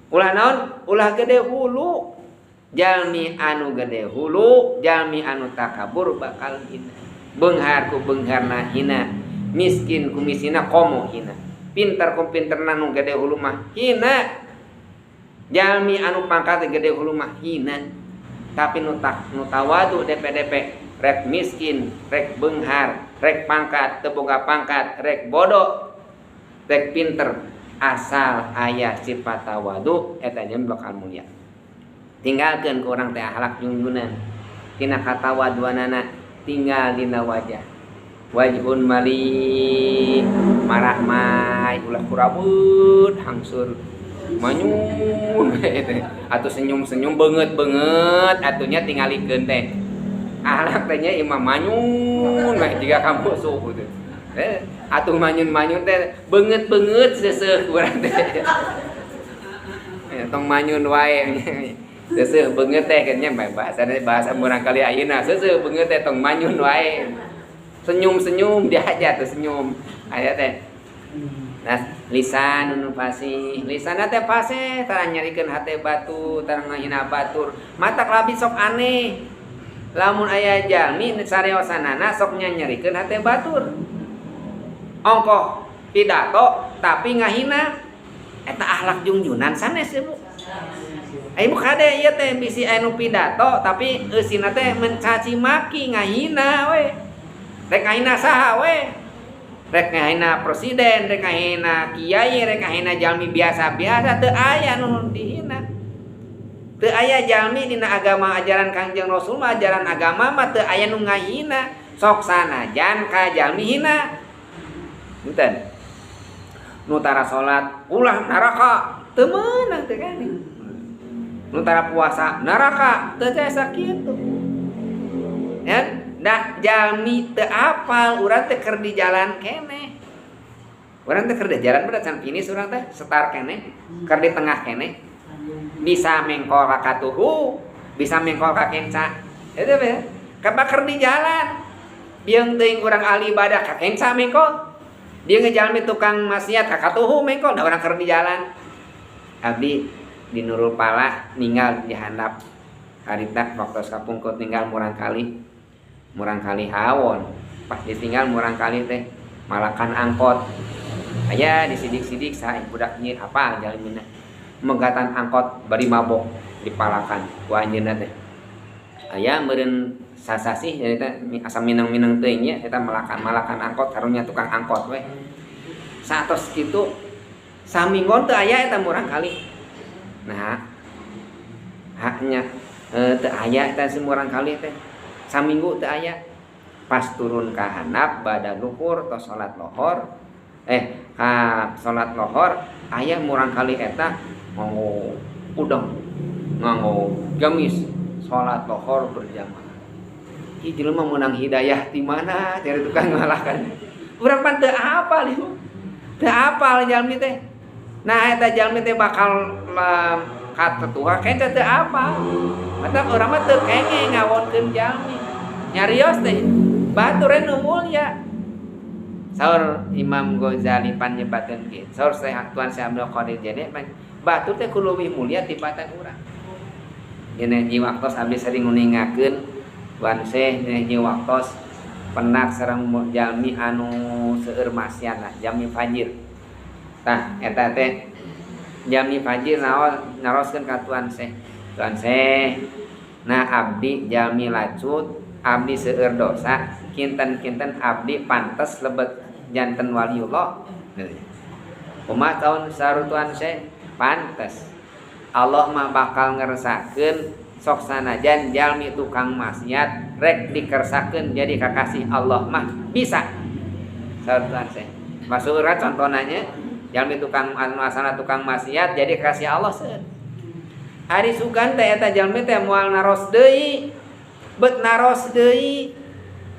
Ulah naon? Ulah gede hulu. Jalmi anu gede hulu, jalmi anu takabur bakal hina. Beunghar ku beungharna hina, miskin ku miskinna komo hina. Pinter ku pinterna nu gede hulu mah hina. Jalmi anu pangkat gede hulu mah hina. Tapi nu tak nu tawadu DP-DP rek miskin, rek beunghar, rek pangkat teu boga pangkat, rek bodoh, rek pinter, asal aya sifat tawadu eta nya bakal mulia. Tinggalkeun ku urang teh akhlak junjunan. Tina katawaduanana tinggal dina wajah. Wajhun mali marahmai ulah kurabeut hangsur manyun atuh senyum-senyum beungeut-beungeut atunya tingalikeun teh. Akhlak teh nya imah manyun mah jiga ka musuh gitu. Atuh manyun-manyun teh beungeut-beungeut seuseuh urang teh. Tong manyun wae. Seuseuh beungeut teh nya bahasa murang kali ayeuna seuseuh beungeut teh tong manyun wae. Senyum-senyum diajar tuh senyum. Aya teh. Nah, lisan nu fasih, lisanna teh fasih tara nyarikeun hate batu, tara ngahina batur. Matak labi sok aneh. Lamun aya jalmi sareosanana sok nyarikeun hate batur. Ongkoh pidato tapi ngahina eta akhlak jungjunan sanes ibu. Ibu kade ieu teh bisi anu pidato tapi eusina teh mencaci maki ngahina we. Rek ngahina saha we? Rek ngahina presiden, rek ngahina kiai, rek ngahina jalmi biasa-biasa teu aya nu dihina. Teu aya jalmi dina agama ajaran Kangjeng Rasul mah ajaran agama mah teu aya nu ngahina. Sok sanajan ka jalmi hina. Punten. Nu tara salat ulah neraka teu meunang teh kan. Nu tara puasa neraka teu tiasa kitu. Ya, da jalmi teu apal urang teh keur di jalan keneh. Urang teh keur di jalan berat can finish urang teh setar keneh, keur di tengah keneh. Bisa mengkol ka katuhu, bisa mengkol ka kenca. Eta teh kabaker di jalan. Bieu teuing urang ahli ibadah ka kenca mengkol. Dia ngejalmi tukang maksiat ka katuhu mengkol da urang keur di jalan. Abdi di Nurul Pala ninggal di handap harita waktu kapungkur tinggal murang kali hawon pas ditinggal murang kali teh malakan angkot aya disidik-sidik saha budak nyi apa jalmina megatan angkot bari mabok dipalakan ku anjeunna teh aya meureun sasasih jadi teh asa minang-minang teuing nya eta malakan angkot karunya tukang angkot we satos kitu saminggon teu aya eta murang kali. Nah, haknya teu aya eta si murang kali teh. Saminggu teu aya. Pas turun ka handap bada luhur atau salat lohor, ka salat lohor aya murang kali eta nganggo udang, nganggo gamis, salat lohor berjamaah. Ieu jelema meunang hidayah ti mana cari tukang ngalahkan. Urang pan teu apal ieu. Teu apal jalmi teh. Nah eta jalmi teh bakal katetuha kenca teu apal. Matak urang mah teu kenging ngawonkeun jalmi. Nyarios teh batur nu mulia. Saur Imam Ghazali pan nyebatkeun kieu. Saur Syekh Tuan Syekh Abdul Qadir Jailani batur teh kudu leuwih mulia tibatan urang. Dina hiji waktos abdi sering nguningakeun Tuan Syekh dina hiji waktos penak sareng jalmi anu seueur maksiat lah, jalmi fajir. Tah eta teh jalmi fajir naon naroskeun ka Tuan Syekh. Tuan Syekh, nah abdi jalmi lacut, abdi seueur dosa, kinten-kinten abdi pantes lebet janten waliullah. Kumaha taun saur Tuan Syekh? Pantes. Allah mah bakal ngersakeun sok sanajan jalmi tukang maksiat rek dikersakeun jadi kakasih Allah mah bisa. Saur Tuan Syekh. Masuk urang contohna nya jalmi tukang anu asalna tukang maksiat jadi kasih Allah seueur. Ari sugan teh eta jalmi teh moal naros deui. Bet naros deui.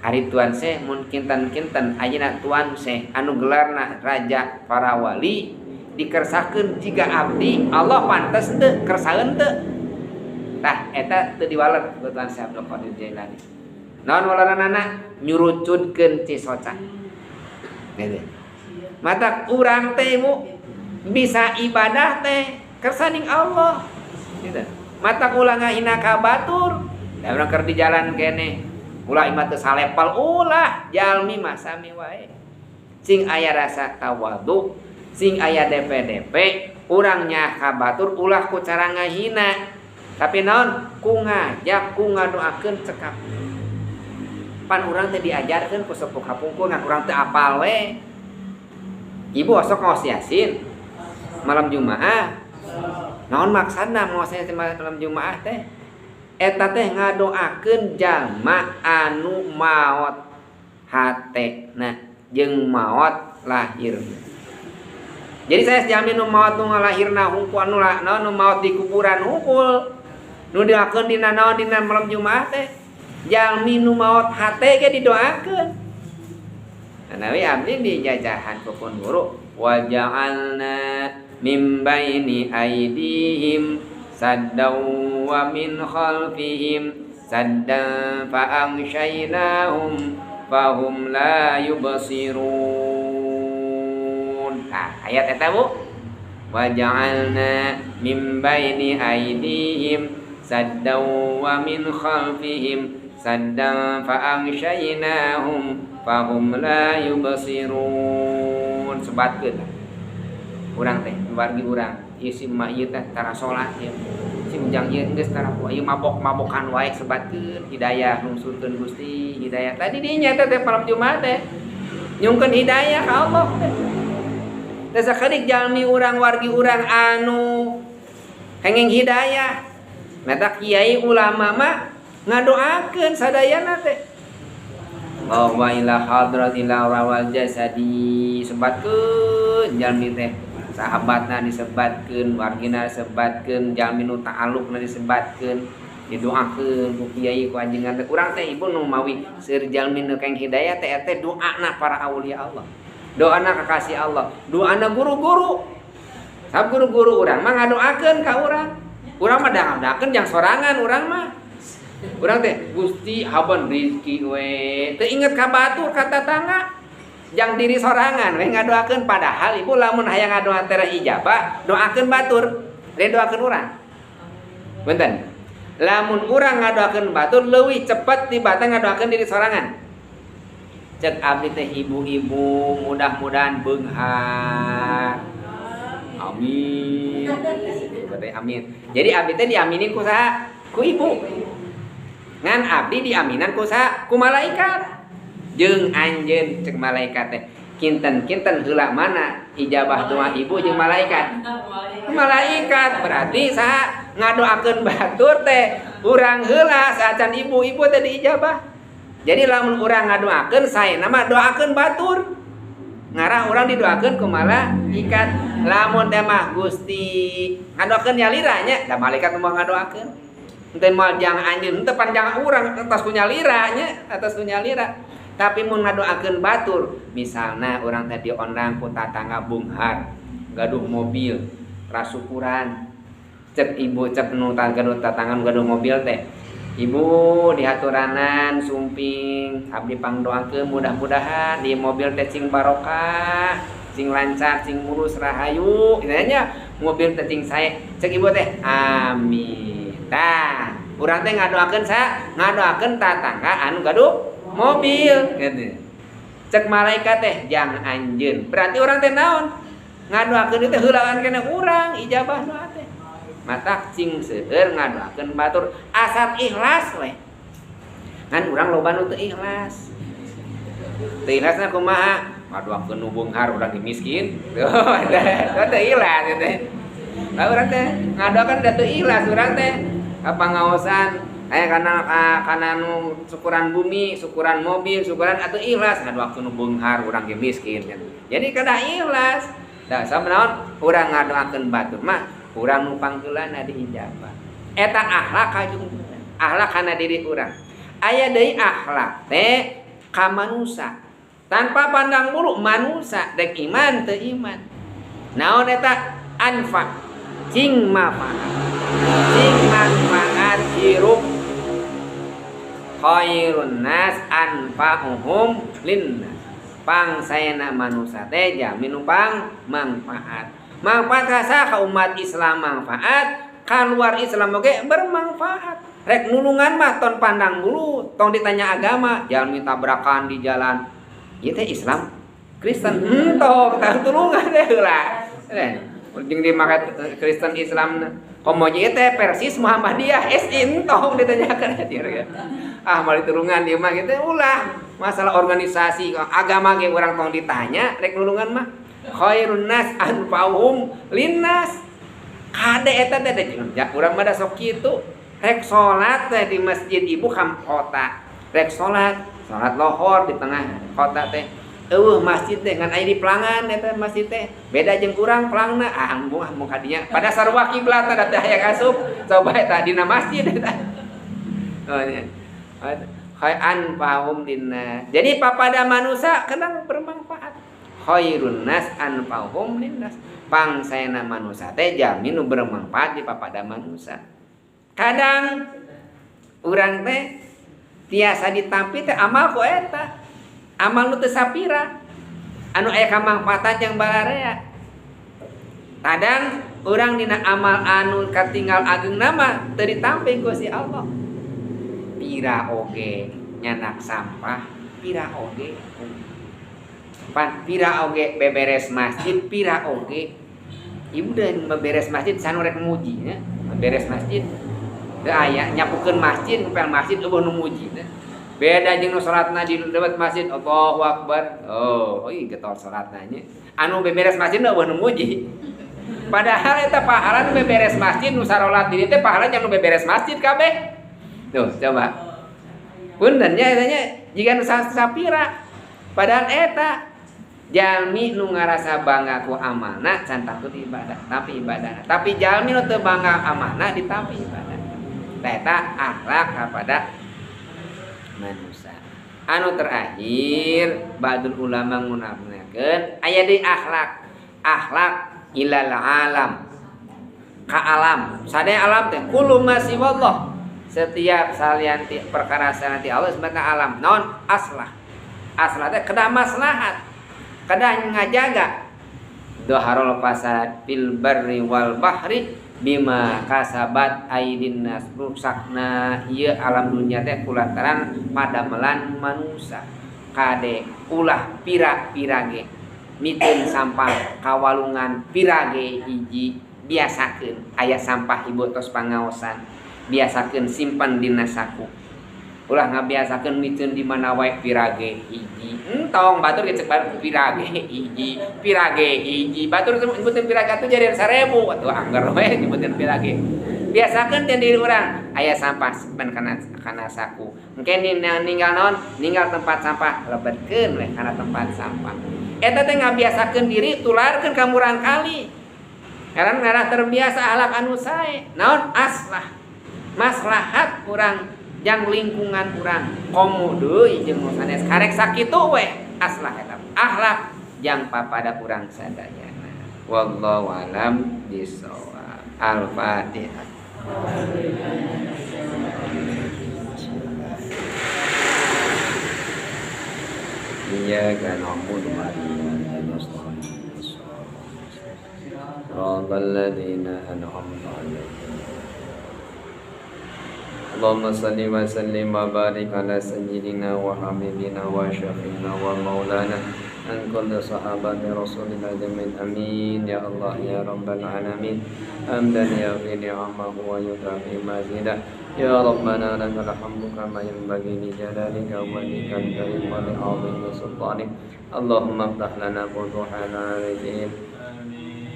Ari Tuan Syekh mun kinten-kinten ayeuna Tuan Syekh anu gelarna raja para wali dikersakeun jiga abdi Allah pantes teu kersaeun teu. Tah eta teu diwaler ku Tuan Syekh Abdul Qadir Jailani. Naon waleranana nyurucutkeun cisoca. Gitu. Matak urang teh ibu bisa ibadah teh kersaning Allah. Gitu. Matak ulah ngahina ka batur. Da urang keur di jalan keneh ulah imah teu salepel ulah jalmi mah sami wae. Sing aya rasa tawadhu, sing aya DP-DP, urang nyaah ka batur ulah ku cara ngahina. Tapi naon ku ngajak ku ngadoakeun cekap. Pan urang teh diajarkeun ku sepuh kapungkur ngan urang teu apal we. Ibu osok ngaos Yasin malam Jumaah. Naon maksudna ngaos Yasin malam Jumaah teh? Eta teh ngadoakeun jalma anu maot hatena jeung maot lahirna. Jadi saya jalmi nu maot nu ngalahirna hungkul anu naon nu maot di kuburan hungkul. Nu didoakeun dina naon dina malam Jumaah teh jalmi nu maot hate ge didoakeun. Anawi abdi dijajahan ku pun guru wa ja'alna mim baini aidihim saddaw wa min khalfihim saddan fa aghshaynahum fahum la yubsirun. Nah, ayat eta Bu. Wa ja'alna mim baini aidihim saddaw wa min khalfihim saddan fa aghshaynahum fahum la yubsirun. Sebatkeun urang teh wargi urang ieu si emak ieu teh tara salat ieu si ujang ieu geus tara ieu mabok-mabokan wae sebatkeun hidayah nungsurkeun Gusti hidayah tadi dinya teh malam Jumat teh nyungkeun hidayah ka Allah teh teh sakedik jalmi urang wargi urang anu kenging hidayah meta kiai ulama mah ngadoakeun sadayana teh wa ila hadratil rawal jasadi sebatkeun jalmi teh sahabatna disebatkeun wargina disebatkeun jalmi nu ta'alluqna disebatkeun didoakeun ku kiai ku ajengan teh urang teh ibu nu mawi seueur jalmi nu keng hidayah teh eta doana para aulia Allah doana kekasih Allah doana guru-guru sab guru-guru urang mah ngadoakeun ka urang urang mah dangakeun jang sorangan urang mah urang teh Gusti haban rezeki we teu inget ka batur ka tatangga jang diri sorangan we ngadoakeun padahal ibu lamun hayang ngadoa teh ijabah doakeun batur lain doakeun urang punten lamun urang ngadoakeun batur leuwih cepet tibatan ngadoakeun diri sorangan cek abdi teh ibu-ibu mudah-mudahan beunghar amin berarti amin jadi abdi teh diaminin ku saha ku ibu ngan abdi diaminan ku saha ku malaikat jeung anjeun cek malaikat teh kinten-kinten heula mana ijabah doa ibu jeung malaikat malaikat berarti saha ngadoakeun batur teh urang heula saacan ibu-ibu teh diijabah jadi lamun urang ngadoakeun saena mah doakeun batur ngarah urang didoakeun ku malaikat lamun teh mah Gusti ngadoakeun nyalira nya da malaikat mah ngadoakeun henteu moal jang anjeun henteu panjang urang atas ku nyalira nya atas ku nyalira tapi mun ngadoakeun batur misalna urang teh diondang ku tatangga beunghar gaduh mobil rasukuran cek ibu cek nu gaduh tatangga gaduh mobil teh ibu dihaturanan sumping abdi pangdoakeun mudah-mudahan di mobil teh cing barokah cing lancar cing mulus rahayu nya mobil teh cing sae cek ibu teh amin tah urang teh ngadoakeun saha ngadoakeun tatangga anu gaduh mobil gitu. Cek malaikat teh jang anjeun berarti urang teh naon ngadoakeun teh heulaan keneh urang ijabah doa teh matak cing seueur ngadoakeun batur asal ikhlas we ngan urang loba nu teu ikhlas teu ikhlasna kumaha ngadoakeun nu beunghar urang miskin teu teu ikhlas teh lah urang teh ngadoakeun da teu ikhlas urang teh ka pangaosan aya kana nu syukuran bumi, syukuran mobil, syukuran atuh ikhlas ngadoakeun nu beunghar urang ge miskin kan. Jadi kada ikhlas. Da sabab urang ngadoakeun batur mah urang nu pangheulana diijabah. Eta akhlak kajung akhlak kana diri urang. Aya deui akhlak teh Ka manusa tanpa pandang bulu manusa dek iman teu iman. Naon eta anfa cing manfaat. Cing manfaat hirup. Khairun nas anfa'uhum linnas. Pangsaena manusa teh jalmi nu pang manfaat. Manfaat ka saha? Ka umat Islam manfaat, kaluar Islam oge bermanfaat. Rek nulungan mah tong pandang bulu, tong ditanya agama, jalmi tabrakan di jalan. Ieu teh Islam Kristen entong tah tulungan teh heula. Jeung dimake Kristen Islam komo ieu teh Persis Muhammadiyah SI entong ditanyakeun ya. Ah moal ditulungan ieu mah kitu ulah. Masalah organisasi agama ge urang tong ditanya rek nulungan mah. Khairun nas anfa'uhum linnas. Kade eta teh urang mah da sok kitu. Rek salat teh di masjid ibu kam kota. Rek salat, salat lohor di tengah kota teh. Eueuh masjid teh ngan aya di pelangan eta masjid teh. Beda jeung urang pelangna ah embung ah mung kadinya. Pada sarua kiblat da teh aya asup. Coba eta dina masjid eta. Oh nya. Anfa'uhum linnas. Jadi papada manusia kadang bermanfaat. Khairun nas anfa'uhum linnas. Pangsaena manusia teh jalmi nu bermanfaat di papada manusia. Kadang urang teh tiasa ditampi teh amal ku eta. Amal nu teu sapira anu aya kamangfaatan jeung balarea. Kadang urang dina amal anu katinggal ageung nama teu ditampi ku si Allah. Pira oge nyanak sampah, pira oge pan pira oge beberes masjid, pira oge. Ibu dan beberes masjid sanu rek muji nya, beberes masjid. Teu aya nyapukeun masjid, ngepel masjid eueuh nu muji teh. Beda jeung nu salatna di lewat masjid Allahu Akbar. Oh, ieu getol salatna nya. Anu beberes masjid eueuh nu muji. Padahal eta pahala nu beberes masjid nu sarolat di dieu teh pahala nu beberes masjid kabeh. Tuh, coba. Punten nya eta nya jiga nu sapira. Padahal eta jalmi nu ngarasa bangga ku amalna can takut ibadah, tapi ibadah. Tapi jalmi nu teu bangga amalna ditampi ibadah. Eta akhlak kepada manusia. Anu terakhir ba'dul ulama ngunakeun aya di akhlak. Akhlak ilal alam. Ka alam. Sadaya alam teh kullu ma siwallah. Setiap salian perkara salian ti Allah sebenarnya alam. Naon aslah. Aslah teh kedah maslahat. Kedah ngajaga. Doharul fasad fil barri wal bahri bima kasabat aidin nas. Rusakna ieu alam dunia teh kulantaran padamelan manusia. Kade ulah pira-pira ge miteun sampah kawalungan pirage hiji biasakeun aya sampah ibu tos pangaosan biasakeun simpan dina saku ulah ngabiasakeun miteun di mana wae pirage hiji entong batur ge cek batur pirage hiji pirage hiji batur nyebuteun pirage atuh jadi 1000 atuh angger we nyebuteun pirage biasakeun teh diri urang aya sampah simpan kana saku engke ninggal naon ninggal tempat sampah lebetkeun we kana tempat sampah eta teh ngabiasakeun diri tularkeun ka murang kali karena ngarah terbiasa akhlak anu sae naon aslah maslahat urang jang lingkungan urang komo deui jeung nu sanes karek sakitu we aslah eta akhlak jang papada urang sadayana wallahu alam bisawab. Al-Fatihah. Iyyaka na'budu wa iyyaka nasta'in. Shiratal ladzina an'amta 'alaihim. Allahumma salli wa sallim wa barik ala sayyidina wa habibina wa syafi'ina wa maulana an kulli sahabati rasulillah ajma'in. Amin ya Allah ya rabbal alamin. Hamdan yafi ni'amahu wa yukafi mazidah. Ya Rabbana lakal hamdu kama yanbaghi li jalalika wa li karimika wa li 'azimi sultanik. Allahumma iftah lana futuhal 'arifin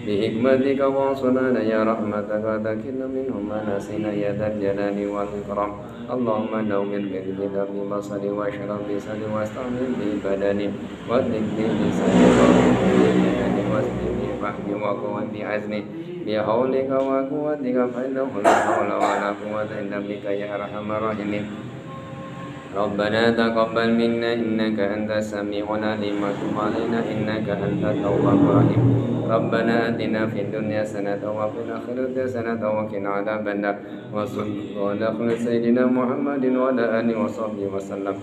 bihikmatika wa sunana ya rahmataka takilna minhum ma nasina ya dzal jalali wal ikram. Allahumma nawwir bil kitabi basari wa syraf lisani wa astamil bi badani wa dhikri lisani wa badani wa asmi fahmi wa quwwati azmi bi haulika wa quwwatika fa innahu la hawla wa la quwwata illa bika ya arhamar rahimin. ربنا تقبل منا إنك أنت السميع العليم وتب علينا إنك أنت التواب الرحيم. ربنا آتنا في الدنيا حسنة وفي الآخرة حسنة وقنا عذاب النار. وصلى الله على سيدنا محمد وعلى آله وصحبه وسلم.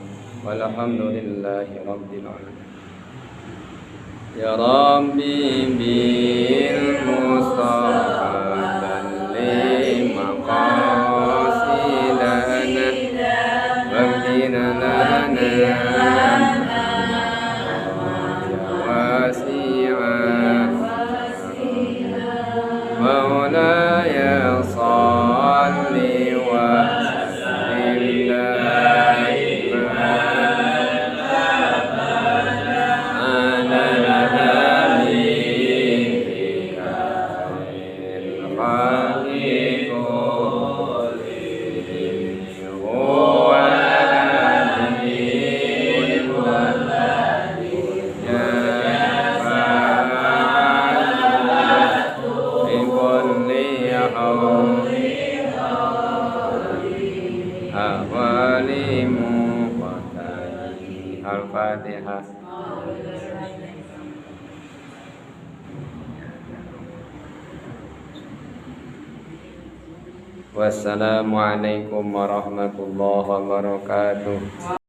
والحمد لله رب العالمين. يا ربي بالمصطفى بلغ مقاصدنا واغفر لنا يا واسع مولاي صل وسلم دائما على حبيبك خير الخلق كلهم هو الحبيب لكل حول Al-Fatihah. Wassalamualaikum warahmatullahi wabarakatuh.